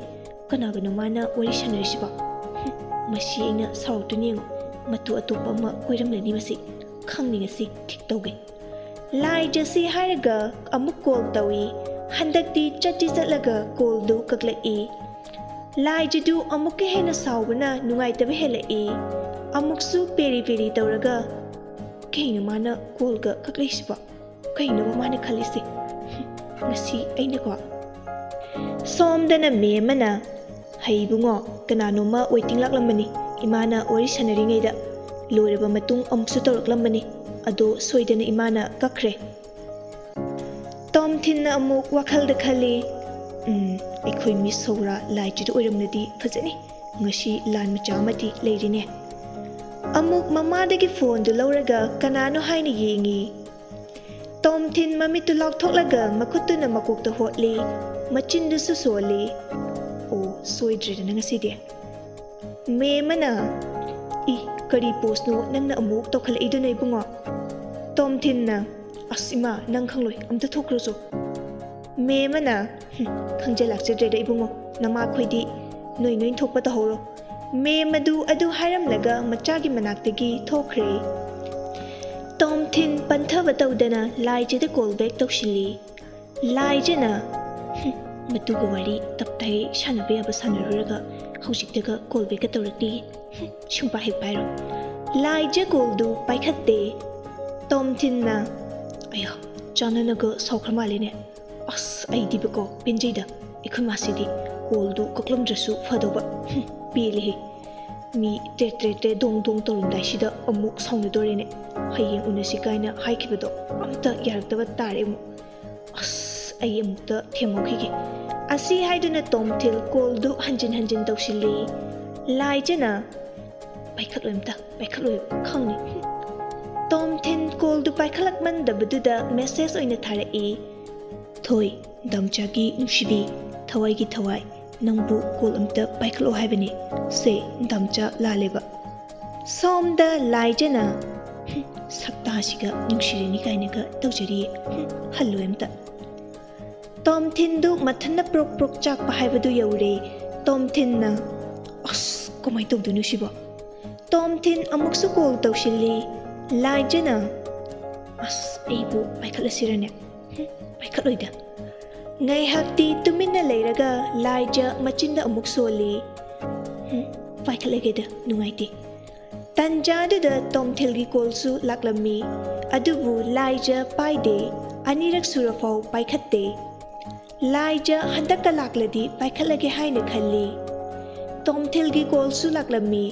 ꯀꯅꯥꯒꯅꯣ ꯃꯥꯅ ꯋꯥꯔꯤ ꯁꯥꯟꯅꯔꯤꯁꯤꯕꯣ? ꯍꯨꯝ, ꯃꯁꯤ ꯑꯩꯅ ꯁꯥꯎꯔꯛꯇꯣꯏꯅꯤ ꯌꯦꯡꯉꯣ꯫ ꯃꯇꯨ ꯑꯇꯣꯞꯄ ꯑꯃ ꯀꯣꯏꯔꯝꯂꯅꯤ ꯃꯁꯤ꯫ ꯈꯪꯅꯤ ꯉꯁꯤ ꯊꯤꯛ ꯇꯧꯒꯦ"꯫ ꯂꯥꯏꯖꯁꯤ ꯍꯥꯏꯔꯒ ꯑꯃꯨꯛ ꯀꯣꯜ ꯇꯧꯏ꯫ ꯍꯟꯗꯛꯇꯤ ꯆꯠꯇꯤ ꯆꯠꯂꯒ ꯀꯣꯜꯗꯨ ꯀꯛꯂꯛꯏ꯫ ꯂꯥꯏꯖꯗꯨ ꯑꯃꯨꯛꯀ ꯍꯦꯟꯅ ꯁꯥꯎꯕꯅ ꯅꯨꯡꯉꯥꯏꯇꯕ ꯍꯦꯜꯂꯛꯏ꯫ ꯑꯃꯨꯛꯁꯨ ꯄꯦꯔꯤ ꯄꯦꯔꯤ ꯇꯧꯔꯒ, "ꯀꯩꯅꯣ ꯃꯥꯅ ꯀꯣꯜꯒ ꯀꯛꯂꯛꯏꯁꯤꯕꯣ? ꯀꯩꯅꯣꯕ ꯃꯥꯅ ꯈꯜꯂꯤꯁꯦ? ꯉꯁꯤ ꯑꯩꯅꯀꯣ"꯫ ꯁꯣꯝꯗꯅ ꯃꯦꯝ ꯑꯃꯅ, "ꯍꯩ ꯏꯕꯨꯡꯉꯣ, ꯀꯅꯥꯅꯣꯝꯃ ꯋꯦꯇꯤꯡ ꯂꯥꯛꯂꯝꯕꯅꯤ꯫ ꯏꯃꯥꯅ ꯋꯥꯔꯤ ꯁꯥꯟꯅꯔꯤꯉꯩꯗ ꯂꯣꯏꯔꯕ ꯃꯇꯨꯡ ꯑꯃꯨꯛꯁꯨ ꯇꯧꯔꯛꯂꯝꯕꯅꯤ꯫ ꯑꯗꯣ ꯁꯣꯏꯗꯅ ꯏꯃꯥꯅ ꯀꯛꯈ꯭ꯔꯦ"꯫ ꯇꯣꯝꯊꯤꯟꯅ ꯑꯃꯨꯛ ꯋꯥꯈꯜꯗ ꯈꯜꯂꯤ, "ꯎꯝ, ꯑꯩꯈꯣꯏ ꯃꯤꯁ ꯁꯧꯔꯥ ꯂꯥꯏꯖꯗꯨ ꯑꯣꯏꯔꯝꯂꯗꯤ ꯐꯖꯅꯤ꯫ ꯉꯁꯤ ꯂꯥꯟ ꯃꯆꯥ ꯑꯃꯗꯤ ꯂꯩꯔꯤꯅꯦ"꯫ ꯑꯃꯨꯛ ꯃꯃꯥꯗꯒꯤ ꯐꯣꯟꯗꯨ ꯂꯧꯔꯒ ꯀꯅꯥꯅꯣ ꯍꯥꯏꯅ ꯌꯦꯡꯉꯤ꯫ ꯇꯣꯝꯊꯤꯟ ꯃꯃꯤꯠꯇꯨ ꯂꯥꯎꯊꯣꯛꯂꯒ ꯃꯈꯨꯠꯇꯨꯅ ꯃꯀꯣꯛꯇ ꯍꯣꯠꯂꯤ, ꯃꯆꯤꯟꯗꯨꯁꯨ ꯁꯣꯜꯂꯤ꯫ "ꯑꯣ, ꯁꯣꯏꯗ꯭ꯔꯦꯗꯅ ꯉꯁꯤꯗꯤ"꯫ ꯃꯦꯝ ꯑꯃꯅ, "ꯏ, ꯀꯔꯤ ꯄꯣꯁꯅꯣ ꯅꯪꯅ ꯑꯃꯨꯛ ꯇꯧꯈꯠꯂꯛꯏꯗꯨꯅ ꯏꯕꯨꯡꯉꯣ?" ꯇꯣꯝꯊꯤꯟꯅ, "ꯑꯁ ꯏꯃꯥ, ꯅꯪ ꯈꯪꯂꯣꯏ, ꯑꯝꯇ ꯊꯣꯛꯈ꯭ꯔꯣꯆꯣ"꯫ ꯃꯦꯝ ꯑꯃꯅ, "ꯍꯨꯝ, ꯈꯪꯖ ꯂꯥꯛꯆꯗ꯭ꯔꯦꯗ ꯏꯕꯨꯡꯉꯣ, ꯅꯃꯥꯈꯣꯏꯗꯤ ꯅꯣꯏ ꯅꯣꯏ ꯊꯣꯛꯄ ꯇꯧꯍꯧꯔꯣ"꯫ ꯃꯦꯝ ꯑꯗꯨ ꯑꯗꯨ ꯍꯥꯏꯔꯝꯂꯒ ꯃꯆꯥꯒꯤ ꯃꯅꯥꯛꯇꯒꯤ ꯊꯣꯛꯈ꯭ꯔꯦ꯫ ꯇꯣꯝꯊꯤꯟ ꯄꯟꯊꯕ ꯇꯧꯗꯅ ꯂꯥꯏꯖꯗ ꯀꯣꯜ ꯕꯦꯛ ꯇꯧꯁꯤꯜꯂꯤ꯫ ꯂꯥꯏꯖꯅ, "ꯍꯨꯝ, ꯃꯇꯨꯒ ꯋꯥꯔꯤ ꯇꯞꯇꯥꯏ ꯁꯥꯟꯅꯕ ꯌꯥꯕ ꯁꯥꯟꯅꯔꯨꯔꯒ ꯍꯧꯖꯤꯛꯇꯒ ꯀꯣꯜ ꯕꯦꯛꯀ ꯇꯧꯔꯛꯇꯦ꯫ ꯍꯨꯝ, ꯁꯨꯡꯄꯥꯏ ꯍꯦꯛ ꯄꯥꯏꯔꯣꯏ"꯫ ꯂꯥꯏꯖ ꯀꯣꯜꯗꯨ ꯄꯥꯏꯈꯠꯇꯦ꯫ ꯇꯣꯝꯊꯤꯟꯅ, "ꯑꯌꯥ, ꯆꯥꯟꯅꯅꯒ ꯁꯥꯎꯈ꯭ꯔ ꯃꯥꯜꯂꯦꯅꯦ꯫ ꯑꯁ, ꯑꯩꯗꯤꯕꯀꯣ ꯄꯦꯟꯖꯩꯗ꯫ ꯑꯩꯈꯣꯏ ꯃꯥꯁꯤꯗꯤ ꯀꯣꯜꯗꯨ ꯀꯛꯂꯝꯗ꯭ꯔꯁꯨ ꯐꯗꯧꯕ꯫ ꯍꯨꯝ, ꯄꯦꯜꯂꯦꯍꯦ꯫ ꯃꯤ ꯇ꯭ꯔꯦꯠ ꯇ꯭ꯔꯦꯠ ꯇ꯭ꯔꯦꯠ ꯗꯣꯡ ꯗꯣꯡ ꯇꯧꯔꯝꯗꯥꯏꯁꯤꯗ ꯑꯃꯨꯛ ꯁꯥꯎꯅꯗꯣꯔꯦꯅꯦ꯫ ꯍꯌꯦꯡ ꯎꯅꯁꯤ ꯀꯥꯏꯅ ꯍꯥꯏꯈꯤꯕꯗꯣ ꯑꯝꯇ ꯌꯥꯔꯛꯇꯕ ꯇꯥꯔꯦ ꯑꯃꯨꯛ꯫ ꯑꯁ, ꯑꯩ ꯑꯃꯨꯛꯇ ꯊꯦꯝꯍꯧꯈꯤꯒꯦ"꯫ ꯑꯁꯤ ꯍꯥꯏꯗꯨꯅ ꯇꯣꯝꯊꯤꯜ ꯀꯣꯜꯗꯨ ꯍꯟꯖꯤꯟ ꯍꯟꯖꯤꯟ ꯇꯧꯁꯤꯜꯂꯤ꯫ ꯂꯥꯏꯖꯅ, "ꯄꯥꯏꯈꯠꯂꯣꯏ ꯑꯝꯇ, ꯄꯥꯏꯈꯠꯂꯣꯏ, ꯈꯪꯅꯤ꯫" ꯇꯣꯝꯊꯤꯟ callꯗꯨ ꯄꯥꯏꯈꯠꯂꯛꯃꯟꯗꯕꯗꯨꯗ message ꯑꯣꯏꯅ ꯊꯥꯔꯛꯏ, "ꯊꯣꯏ, ꯗꯥꯝꯆꯥꯒꯤ ꯅꯨꯡꯁꯤꯕꯤ, ꯊꯋꯥꯏꯒꯤ ꯊꯋꯥꯏ, ꯅꯪꯕꯨ call ꯑꯝꯇ ꯄꯥꯏꯈꯠꯂꯣ ꯍꯥꯏꯕꯅꯤ꯫ ꯁꯦ, ꯗꯥꯝꯆꯥ ꯂꯥꯜꯂꯦꯕ꯫" ꯁꯣꯝꯗ ꯂꯥꯏꯖꯅ, "ꯍꯨꯝ, ꯁꯛꯇꯥꯁꯤꯒ ꯅꯨꯡꯁꯤꯔꯅꯤ ꯀꯥꯏꯅꯒ ꯇꯧꯖꯔꯤꯌꯦ꯫ ꯍꯨꯝ, ꯍꯜꯂꯣꯏ ꯑꯝꯇ꯫" ꯇꯣꯝꯊꯤꯟꯗꯨ ꯃꯊꯟꯅ ꯄ꯭ꯔꯣꯛ ꯄ꯭ꯔꯣꯛ ꯆꯥꯛꯄ ꯍꯥꯏꯕꯗꯨ ꯌꯧꯔꯦ꯫ ꯇꯣꯝꯊꯤꯟꯅ, "ꯑꯁ, ꯀꯃꯥꯏꯅ ꯇꯧꯗꯣꯏꯅꯣ ꯁꯤꯕꯣ?" ꯇꯣꯝꯊꯤꯟ ꯑꯃꯨꯛꯁꯨ call ꯇꯧꯁꯤꯜꯂꯤ꯫ ꯂꯥꯏꯖꯅ, "ꯑꯁ, ꯑꯩꯕꯨ ꯄꯥꯏꯈꯠꯂꯁꯤꯔꯅꯦ? ꯍꯨꯝ, ꯄꯥꯏꯈꯠꯂꯣꯏꯗ꯫" ꯉꯥꯏꯍꯥꯛꯇꯤ ꯇꯨꯃꯤꯟꯅ ꯂꯩꯔꯒ ꯂꯥꯏꯖ ꯃꯆꯤꯟꯗ ꯑꯃꯨꯛ ꯁꯣꯜꯂꯤ, "ꯍꯨꯝ, ꯄꯥꯏꯈꯠꯂꯒꯦꯗ, ꯅꯨꯡꯉꯥꯏꯇꯦ꯫" ꯇꯟꯖꯥꯗꯨꯗ ꯇꯣꯝꯊꯤꯜꯒꯤ callꯁꯨ ꯂꯥꯛꯂꯝꯃꯤ꯫ ꯑꯗꯨꯕꯨ ꯂꯥꯏꯖ ꯄꯥꯏꯗꯦ꯫ ꯑꯅꯤꯔꯛ ꯁꯨꯔꯐꯥꯎ ꯄꯥꯏꯈꯠꯇꯦ꯫ ꯂꯥꯏꯖ ꯍꯟꯗꯛꯀ ꯂꯥꯛꯂꯗꯤ ꯄꯥꯏꯈꯠꯂꯒꯦ ꯍꯥꯏꯅ ꯈꯜꯂꯤ꯫ ꯇꯣꯝꯊꯤꯜꯒꯤ callꯁꯨ ꯂꯥꯛꯂꯝꯃꯤ꯫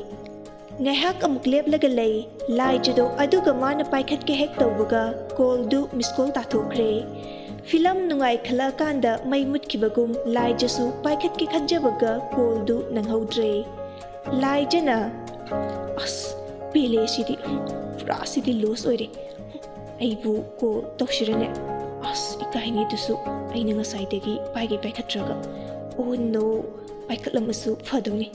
ꯉꯥꯏꯍꯥꯛ ꯑꯃꯨꯛ ꯂꯦꯞꯂꯒ ꯂꯩ꯫ ꯂꯥꯏꯖꯗꯣ ꯑꯗꯨꯒ ꯃꯥꯅ ꯄꯥꯏꯈꯠꯀꯦ ꯍꯦꯛ ꯇꯧꯕꯒ callꯗꯨ miss call ꯇꯥꯊꯣꯛꯈ꯭ꯔꯦ꯫ ꯐꯤꯂꯝ ꯅꯨꯡꯉꯥꯏꯈꯠꯂꯛꯑꯀꯥꯟꯗ ꯃꯩ ꯃꯨꯠꯈꯤꯕꯒꯨꯝ ꯂꯥꯏꯖꯁꯨ ꯄꯥꯏꯈꯠꯀꯦ ꯈꯟꯖꯕꯒ callꯗꯨ ꯅꯪꯍꯧꯗ꯭ꯔꯦ꯫ ꯂꯥꯏꯖꯅ, "ꯑꯁ, ꯄꯦꯜꯂꯦ ꯁꯤꯗꯤ, ꯄꯨꯔꯥ ꯁꯤꯗꯤ loss ꯑꯣꯏꯔꯦ꯫ ꯑꯩꯕꯨ call ꯇꯧꯁꯤꯔꯅꯦ? ꯑꯁ, ꯏꯀꯥꯏꯅꯦ ꯑꯗꯨꯁꯨ, ꯑꯩꯅ ꯉꯁꯥꯏꯗꯒꯤ ꯄꯥꯏꯒꯩ ꯄꯥꯏꯈꯠꯇ꯭ꯔꯒ꯫ Oh no, ꯄꯥꯏꯈꯠꯂꯝꯃꯁꯨ ꯐꯗꯧꯅꯤ꯫"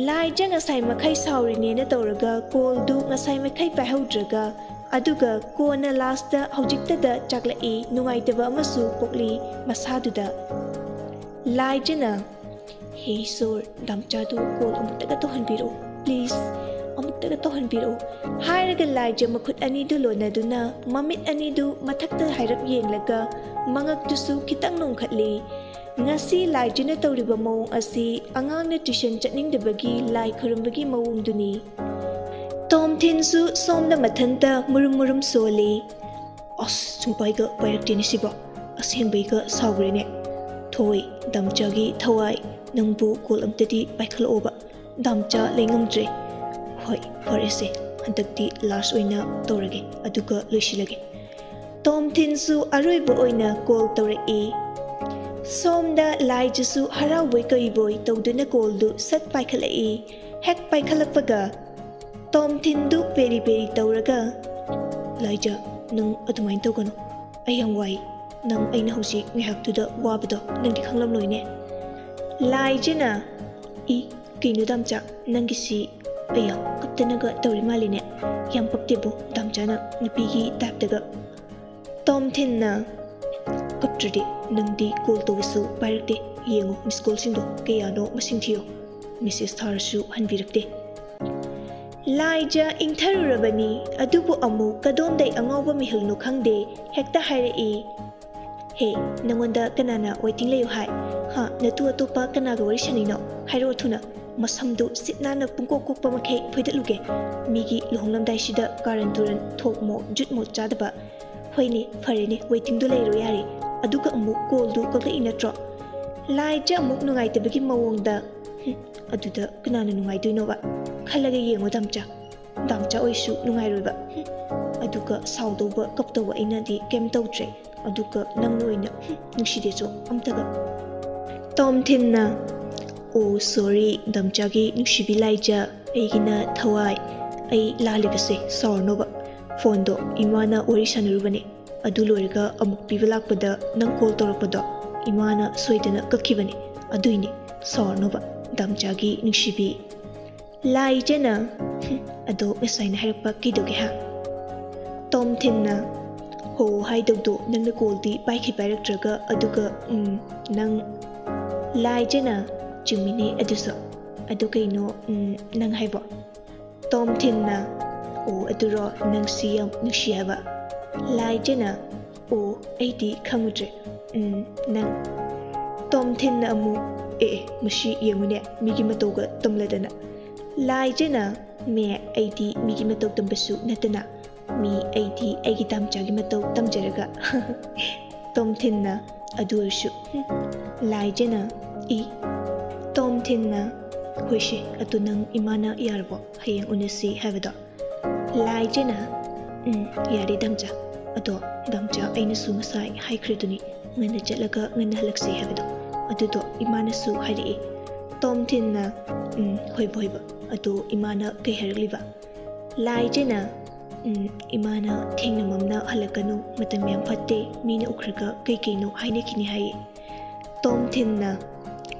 ꯂꯥꯏꯖ ꯉꯁꯥꯏ ꯃꯈꯩ ꯁꯥꯎꯔꯤꯅꯦꯅ ꯇꯧꯔꯒ callꯗꯨ ꯉꯁꯥꯏ ꯃꯈꯩ ꯄꯥꯏꯍꯧꯗ꯭ꯔꯒ, ꯑꯗꯨꯒ ꯀꯣꯟꯅ lastꯇ ꯍꯧꯖꯤꯛꯇꯗ ꯆꯥꯛꯂꯛꯏ, ꯅꯨꯡꯉꯥꯏꯇꯕ ꯑꯃꯁꯨ ꯄꯣꯛꯂꯤ ꯃꯁꯥꯗꯨꯗ꯫ ꯂꯥꯏꯖꯅ, "ꯍꯦ ꯏꯁꯣꯔ, ꯗꯥꯝꯆꯥꯗꯨ call ꯑꯃꯨꯛꯇꯒ ꯇꯧꯍꯟꯕꯤꯔꯛꯎ, please, ꯑꯃꯨꯛꯇꯒ ꯇꯧꯍꯟꯕꯤꯔꯛꯎ," ꯍꯥꯏꯔꯒ ꯂꯥꯏꯖ ꯃꯈꯨꯠ ꯑꯅꯤꯗꯨ ꯂꯣꯟꯅꯗꯨꯅ ꯃꯃꯤꯠ ꯑꯅꯤꯗꯨ ꯃꯊꯛꯇ ꯍꯥꯏꯔꯞ ꯌꯦꯡꯂꯒ ꯃꯉꯛꯇꯨꯁꯨ ꯈꯤꯇꯪ ꯅꯣꯡꯈꯠꯂꯤ꯫ ꯉꯁꯤ ꯂꯥꯏꯖꯅ ꯇꯧꯔꯤꯕ ꯃꯑꯣꯡ ꯑꯁꯤ ꯑꯉꯥꯡꯅ tuition ꯆꯠꯅꯤꯡꯗꯕꯒꯤ ꯂꯥꯏ ꯈꯨꯔꯨꯝꯕꯒꯤ ꯃꯑꯣꯡꯗꯨꯅꯤ꯫ ꯇꯣꯝꯊꯤꯟꯁꯨ ꯁꯣꯝꯗ ꯃꯊꯟꯇ ꯃꯨꯔꯨꯝ ꯃꯨꯔꯨꯝ ꯁꯣꯜꯂꯤ꯫ "ꯑꯁ, ꯁꯨꯡꯄꯥꯏꯒ ꯄꯥꯏꯔꯛꯇꯦꯅꯦ ꯁꯤꯕꯣ꯫ ꯑꯁꯦꯡꯕꯩꯒ ꯁꯥꯎꯈ꯭ꯔꯦꯅꯦ꯫ ꯊꯣꯏ, ꯗꯥꯝꯆꯥꯒꯤ ꯊꯋꯥꯏ, ꯅꯪꯕꯨ call ꯑꯝꯇꯗꯤ ꯄꯥꯏꯈꯠꯂꯛꯑꯣꯕ꯫ ꯗꯥꯝꯆꯥ ꯂꯩ ꯉꯝꯗ꯭ꯔꯦ꯫ ꯍꯣꯏ, ꯐꯔꯦꯁꯦ, ꯍꯟꯗꯛꯇꯤ last ꯑꯣꯏꯅ ꯇꯧꯔꯒꯦ, ꯑꯗꯨꯒ ꯂꯣꯏꯁꯤꯜꯂꯒꯦ꯫" ꯇꯣꯝꯊꯤꯟꯁꯨ ꯑꯔꯣꯏꯕ ꯑꯣꯏꯅ call ꯇꯧꯔꯛꯏ꯫ ꯁꯣꯝꯗ ꯂꯥꯏꯖꯁꯨ ꯍꯔꯥꯎꯕꯣꯏ ꯀꯔꯤꯕꯣꯏ ꯇꯧꯗꯨꯅ ꯀꯣꯜꯗꯨ ꯁꯠ ꯄꯥꯏꯈꯠꯂꯛꯏ꯫ ꯍꯦꯛ ꯄꯥꯏꯈꯠꯂꯛꯄꯒ ꯇꯣꯝꯊꯤꯟꯗꯨ ꯄꯦꯔꯤ ꯄꯦꯔꯤ ꯇꯧꯔꯒ, "ꯂꯥꯏꯖ, ꯅꯪ ꯑꯗꯨꯃꯥꯏꯅ ꯇꯧꯒꯅꯨ꯫ ꯑꯩ ꯌꯥꯝ ꯋꯥꯏ꯫ ꯅꯪ ꯑꯩꯅ ꯍꯧꯖꯤꯛ ꯉꯥꯏꯍꯥꯛꯇꯨꯗ ꯋꯥꯕꯗꯣ ꯅꯪꯗꯤ ꯈꯪꯂꯝꯂꯣꯏꯅꯦ꯫" ꯂꯥꯏꯖꯅ, "ꯏ, ꯀꯩꯅꯣ ꯗꯥꯝꯆꯥ, ꯅꯪꯒꯤꯁꯤ ꯑꯩ ꯌꯥꯝ ꯀꯞꯇꯅꯒ ꯇꯧꯔꯤ ꯃꯥꯜꯂꯤꯅꯦ꯫ ꯌꯥꯝ ꯄꯛꯇꯦꯕꯣ ꯗꯥꯝꯆꯥꯅ ꯅꯨꯄꯤꯒꯤ ꯇꯥꯏꯞꯇꯒ꯫" ꯇꯣꯝꯊꯤꯟꯅ, "ꯀꯞꯇ꯭ꯔꯗꯤ ꯅꯪꯗꯤ ꯀꯣꯜ ꯇꯧꯕꯁꯨ ꯄꯥꯏꯔꯛꯇꯦ꯫ ꯌꯦꯡꯉꯣ, ꯃꯤꯁ ꯀꯣꯜꯁꯤꯡꯗꯣ ꯀꯌꯥꯅꯣ ꯃꯁꯤꯡ ꯊꯤꯌꯣ꯫ ꯃꯦꯁꯦꯖ ꯊꯥꯔꯁꯨ ꯍꯟꯕꯤꯔꯛꯇꯦ꯫" ꯂꯥꯏꯖ ꯏꯪꯊꯔꯨꯔꯕꯅꯤ, ꯑꯗꯨꯕꯨ ꯑꯃꯨꯛ ꯀꯗꯣꯝꯗꯩ ꯑꯉꯥꯎꯕ ꯃꯤꯍꯨꯜꯅꯣ ꯈꯪꯗꯦ, ꯍꯦꯛꯇ ꯍꯥꯏꯔꯛꯏ꯫ "ꯍꯦ, ꯅꯪꯉꯣꯟꯗ ꯀꯅꯥꯅ ꯋꯦꯇꯤꯡ ꯂꯩꯌꯨ ꯍꯥꯏ? ꯍꯥ, ꯅꯇꯨ ꯑꯇꯣꯞꯄ ꯀꯅꯥꯒ ꯋꯥꯔꯤ ꯁꯥꯟꯅꯩꯅꯣ? ꯍꯥꯏꯔꯛꯑꯣ ꯊꯨꯅ꯫" ꯃꯁꯝꯗꯨ ꯁꯤꯠ ꯅꯥꯟꯅ ꯄꯨꯡꯀꯣꯛ ꯀꯣꯛꯄ ꯃꯈꯩ ꯐꯣꯏꯗꯠꯂꯨꯒꯦ꯫ ꯃꯤꯒꯤ ꯂꯨꯍꯣꯡꯂꯝꯗꯥꯏꯁꯤꯗ ꯀꯥꯔꯟ ꯇꯨꯔꯟ ꯊꯣꯛ ꯃꯣꯛ ꯖꯨꯠ ꯃꯣꯠ ꯆꯥꯗꯕ꯫ "ꯍꯣꯏꯅꯦ, ꯐꯔꯦꯅꯦ, ꯋꯦꯇꯤꯡꯗꯣ ꯂꯩꯔꯣ ꯌꯥꯔꯦ꯫ ꯑꯗꯨꯒ ꯑꯃꯨꯛ ꯀꯣꯜꯗꯨ ꯀꯛꯂꯛꯏ ꯅꯠꯇ꯭ꯔꯣ?" ꯂꯥꯏꯖ ꯑꯃꯨꯛ ꯅꯨꯡꯉꯥꯏꯇꯕꯒꯤ ꯃꯑꯣꯡꯗ, "ꯍꯨꯝ, ꯑꯗꯨꯗ ꯀꯅꯥꯅ ꯅꯨꯡꯉꯥꯏꯗꯣꯏꯅꯣꯕ? ꯈꯜꯂꯒ ꯌꯦꯡꯉꯣ ꯗꯥꯝꯆꯥ꯫ ꯗꯥꯝꯆꯥ ꯑꯣꯏꯁꯨ ꯅꯨꯡꯉꯥꯏꯔꯣꯏꯕ꯫ ꯍꯨꯝ, ꯑꯗꯨꯒ ꯁꯥꯎꯗꯧꯕ ꯀꯞꯇꯧꯕ ꯑꯩꯅꯗꯤ ꯀꯩꯝ ꯇꯧꯗ꯭ꯔꯦ꯫ ꯑꯗꯨꯒ ꯅꯪꯅ ꯑꯣꯏꯅ, ꯍꯨꯝ, ꯅꯨꯡꯁꯤꯗꯦꯁꯨ ꯑꯝꯇꯒ꯫" ꯇꯣꯝꯊꯤꯟꯅ, "ꯑꯣ, ꯁꯣꯔꯤ, ꯗꯥꯝꯆꯥꯒꯤ ꯅꯨꯡꯁꯤꯕꯤ ꯂꯥꯏꯖ, ꯑꯩꯒꯤꯅ ꯊꯋꯥꯏ꯫ ꯑꯩ ꯂꯥꯜꯂꯤꯕꯁꯦ ꯁꯥꯎꯔꯅꯣꯕ꯫ ꯐꯣꯟꯗꯣ ꯏꯃꯥꯅ ꯋꯥꯔꯤ ꯁꯥꯟꯅꯔꯨꯕꯅꯦ꯫ ꯑꯗꯨ ꯂꯣꯏꯔꯒ ꯑꯃꯨꯛ ꯄꯤꯕ ꯂꯥꯛꯄꯗ ꯅꯪ ꯀꯣꯜ ꯇꯧꯔꯛꯄꯗꯣ ꯏꯃꯥꯅ ꯁꯣꯏꯗꯅ ꯀꯛꯈꯤꯕꯅꯦ꯫ ꯑꯗꯨꯏꯅꯦ, ꯁꯥꯎꯔꯅꯣꯕ, ꯗꯥꯝꯆꯥꯒꯤ ꯅꯨꯡꯁꯤꯕꯤ꯫" ꯂꯥꯏꯖꯅ, "ꯍꯨꯝ, ꯑꯗꯣ ꯉꯁꯥꯏꯅ ꯍꯥꯏꯔꯛꯄ ꯀꯩꯗꯧꯒꯦ ꯍꯥ?" ꯇꯣꯝꯊꯤꯟꯅ, "ꯍꯣ ꯍꯥꯏꯗꯧꯗꯣ ꯅꯪꯅ ꯀꯣꯜꯗꯤ ꯄꯥꯏꯈꯩ ꯄꯥꯏꯔꯛꯇ꯭ꯔꯒ, ꯑꯗꯨꯒ, ꯎꯝ, ꯅꯪ꯫" ꯂꯥꯏꯖꯅ, "ꯆꯨꯝꯃꯤꯅꯦ ꯑꯗꯨꯁꯨ꯫ ꯑꯗꯨ ꯀꯩꯅꯣ, ꯎꯝ, ꯅꯪ ꯍꯥꯏꯕꯣ?" ꯇꯣꯝꯊꯤꯟꯅ, "ꯑꯣ, ꯑꯗꯨꯔꯣ, ꯅꯪꯁꯤ ꯌꯥꯝ ꯅꯨꯡꯁꯤ ꯍꯥꯏꯕ꯫" ꯂꯥꯏꯖꯅ, "ꯑꯣ, ꯑꯩꯗꯤ ꯈꯪꯉꯨꯗ꯭ꯔꯦ꯫ ꯎꯝ, ꯅꯪ꯫" ꯇꯣꯝꯊꯤꯟꯅ ꯑꯃꯨꯛ, "ꯑꯦ, ꯑꯦ, ꯃꯁꯤ ꯌꯦꯡꯉꯨꯅꯦ, ꯃꯤꯒꯤ ꯃꯇꯧꯒ ꯇꯝꯂꯗꯅ꯫" ꯂꯥꯏꯖꯅ, "ꯃꯦ, ꯑꯩꯗꯤ ꯃꯤꯒꯤ ꯃꯇꯧ ꯇꯝꯕꯁꯨ ꯅꯠꯇꯅ, ꯃꯤ, ꯑꯩꯗꯤ ꯑꯩꯒꯤ ꯗꯥꯝꯆꯥꯒꯤ ꯃꯇꯧ ꯇꯝꯖꯔꯒ꯫" ꯇꯣꯝꯊꯤꯟꯅ, "ꯑꯗꯨ ꯑꯣꯏꯔꯁꯨ, ꯍꯨꯝ꯫" ꯂꯥꯏꯖꯅ, "ꯏ꯫" ꯇꯣꯝꯊꯤꯟꯅ, "ꯍꯣꯏꯁꯦ, ꯑꯗꯨ ꯅꯪ ꯏꯃꯥꯅ ꯌꯥꯔꯕꯣ ꯍꯌꯦꯡ ꯎꯅꯁꯤ ꯍꯥꯏꯕꯗꯣ?" ꯂꯥꯏꯖꯅ, "ꯎꯝ, ꯌꯥꯔꯦ ꯗꯥꯝꯆꯥ꯫ ꯑꯗꯣ ꯗꯥꯝꯆꯥ, ꯑꯩꯅꯁꯨ ꯉꯁꯥꯏ ꯍꯥꯏꯈ꯭ꯔꯤꯗꯨꯅꯤ, ꯉꯟꯅ ꯆꯠꯂꯒ ꯉꯟꯅ ꯍꯜꯂꯛꯁꯦ ꯍꯥꯏꯕꯗꯣ, ꯑꯗꯨꯗꯣ ꯏꯃꯥꯅꯁꯨ ꯍꯥꯏꯔꯛꯏ꯫ ꯇꯣꯝ ꯊꯤꯟꯅ, "ꯎꯝ, ꯍꯣꯏꯕ, ꯍꯣꯏꯕ꯫ ꯑꯗꯣ ꯏꯃꯥꯅ ꯀꯩ ꯍꯥꯏꯔꯛꯂꯤꯕ?" ꯂꯥꯏꯖꯅ, "ꯎꯝ, ꯏꯃꯥꯅ ꯊꯦꯡꯅ ꯃꯝꯅ ꯍꯜꯂꯛꯀꯅꯨ, ꯃꯇꯝ ꯌꯥꯝ ꯐꯠꯇꯦ, ꯃꯤꯅ ꯎꯈ꯭ꯔꯒ ꯀꯩ ꯀꯩꯅꯣ ꯍꯥꯏꯅꯈꯤꯅꯤ" ꯍꯥꯏꯌꯦ꯫ ꯇꯣꯝ ꯊꯤꯟꯅ,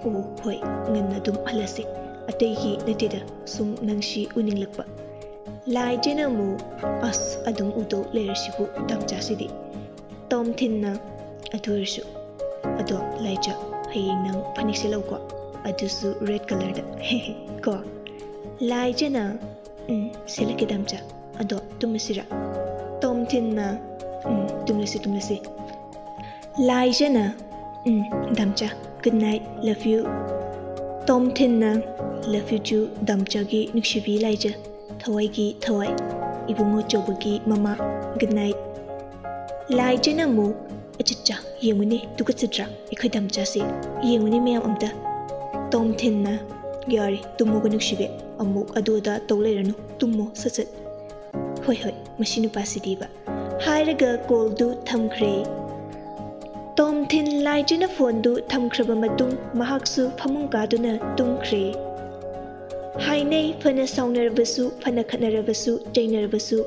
"ꯑꯣ, ꯍꯣꯏ, ꯉꯟꯅ ꯑꯗꯨꯝ ꯍꯜꯂꯁꯤ, ꯑꯇꯩꯒꯤ ꯅꯠꯇꯦꯗ, ꯁꯨꯝ ꯅꯪꯁꯤ ꯎꯅꯤꯡꯂꯛꯄ"꯫ ꯂꯥꯏꯖꯅ ꯑꯃꯨꯛ, "ꯑꯁ, ꯑꯗꯨꯝ ꯎꯗꯧ ꯂꯩꯔꯁꯤꯕꯨ ꯇꯝꯆꯥꯁꯤꯗꯤ"꯫ ꯇꯣꯝ ꯊꯤꯟꯅ, "ꯑꯗꯨ ꯑꯣꯏꯔꯁꯨ, ꯑꯗꯣ ꯂꯥꯏꯖ, ꯍꯌꯦꯡ ꯅꯪ ꯐꯅꯦꯛ ꯁꯦꯠꯂꯧꯀꯣ, ꯑꯗꯨꯁꯨ ꯔꯦꯗ ꯀꯂꯔꯗ ꯀꯣ"꯫ ꯂꯥꯏꯖꯅ, "ꯎꯝ, ꯁꯦꯠꯂꯛꯀꯦ ꯇꯝꯆꯥ, ꯑꯗꯣ ꯇꯨꯝꯃꯁꯤꯔꯥ?" ꯇꯣꯝ ꯊꯤꯟꯅ, "ꯎꯝ, ꯇꯨꯝꯂꯁꯤ, ꯇꯨꯝꯂꯁꯤ"꯫ ꯂꯥꯏꯖꯅ, "ꯎꯝ, ꯗꯝꯆꯥ, good night, love you". Tom ꯊꯤꯟꯅ, "ꯂꯚ ꯌꯨ ꯇꯨ, ꯗꯝꯆꯥꯒꯤ ꯅꯨꯡꯁꯤꯕꯤ ꯂꯥꯏꯖ, ꯊꯋꯥꯏꯒꯤ ꯊꯋꯥꯏ, ꯏꯕꯨꯡꯉꯣ ꯆꯧꯕꯒꯤ ꯃꯃꯥ, ꯒꯨꯗ ꯅꯥꯏꯠ"꯫ ꯂꯥꯏꯖꯅ ꯑꯃꯨꯛ, "ꯑꯆꯠꯆꯥ, ꯌꯦꯡꯉꯨꯅꯦ, ꯇꯨꯀꯠꯆꯗ꯭ꯔꯥ ꯑꯩꯈꯣꯏ ꯗꯝꯆꯥꯁꯦ? ꯌꯦꯡꯉꯨꯅꯦ ꯃꯌꯥꯝ ꯑꯝꯇ"꯫ ꯇꯣꯝ ꯊꯤꯟꯅ, "ꯌꯥꯔꯦ, ꯇꯨꯝꯃꯣꯒ ꯅꯨꯡꯁꯤꯕꯤ, ꯑꯃꯨꯛ ꯑꯗꯨ ꯑꯗꯥ ꯇꯧ ꯂꯩꯔꯅꯨ, ꯇꯨꯝꯃꯣ ꯁꯠ ꯁꯠ"꯫ "ꯍꯣꯏ, ꯍꯣꯏ, ꯃꯁꯤ ꯅꯨꯄꯥꯁꯤꯗꯤꯕ"꯫ ꯍꯥꯏꯔꯒ ꯀꯣꯜꯗꯨ ꯊꯝꯈ꯭ꯔꯦ꯫ ꯇꯣꯝ ꯊꯤꯟ ꯂꯥꯏꯖꯅ ꯐꯣꯟꯗꯨ ꯊꯝꯈ꯭ꯔꯕ ꯃꯇꯨꯡ ꯃꯍꯥꯛꯁꯨ ꯐꯃꯨꯡ ꯀꯥꯗꯨꯅ ꯇꯨꯝꯈ꯭ꯔꯦ꯫ ꯍꯥꯏꯅꯩ, ꯐꯅ ꯁꯥꯎꯅꯔꯕꯁꯨ, ꯐꯅ ꯈꯠꯅꯔꯕꯁꯨ, ꯆꯩꯅꯔꯕꯁꯨ,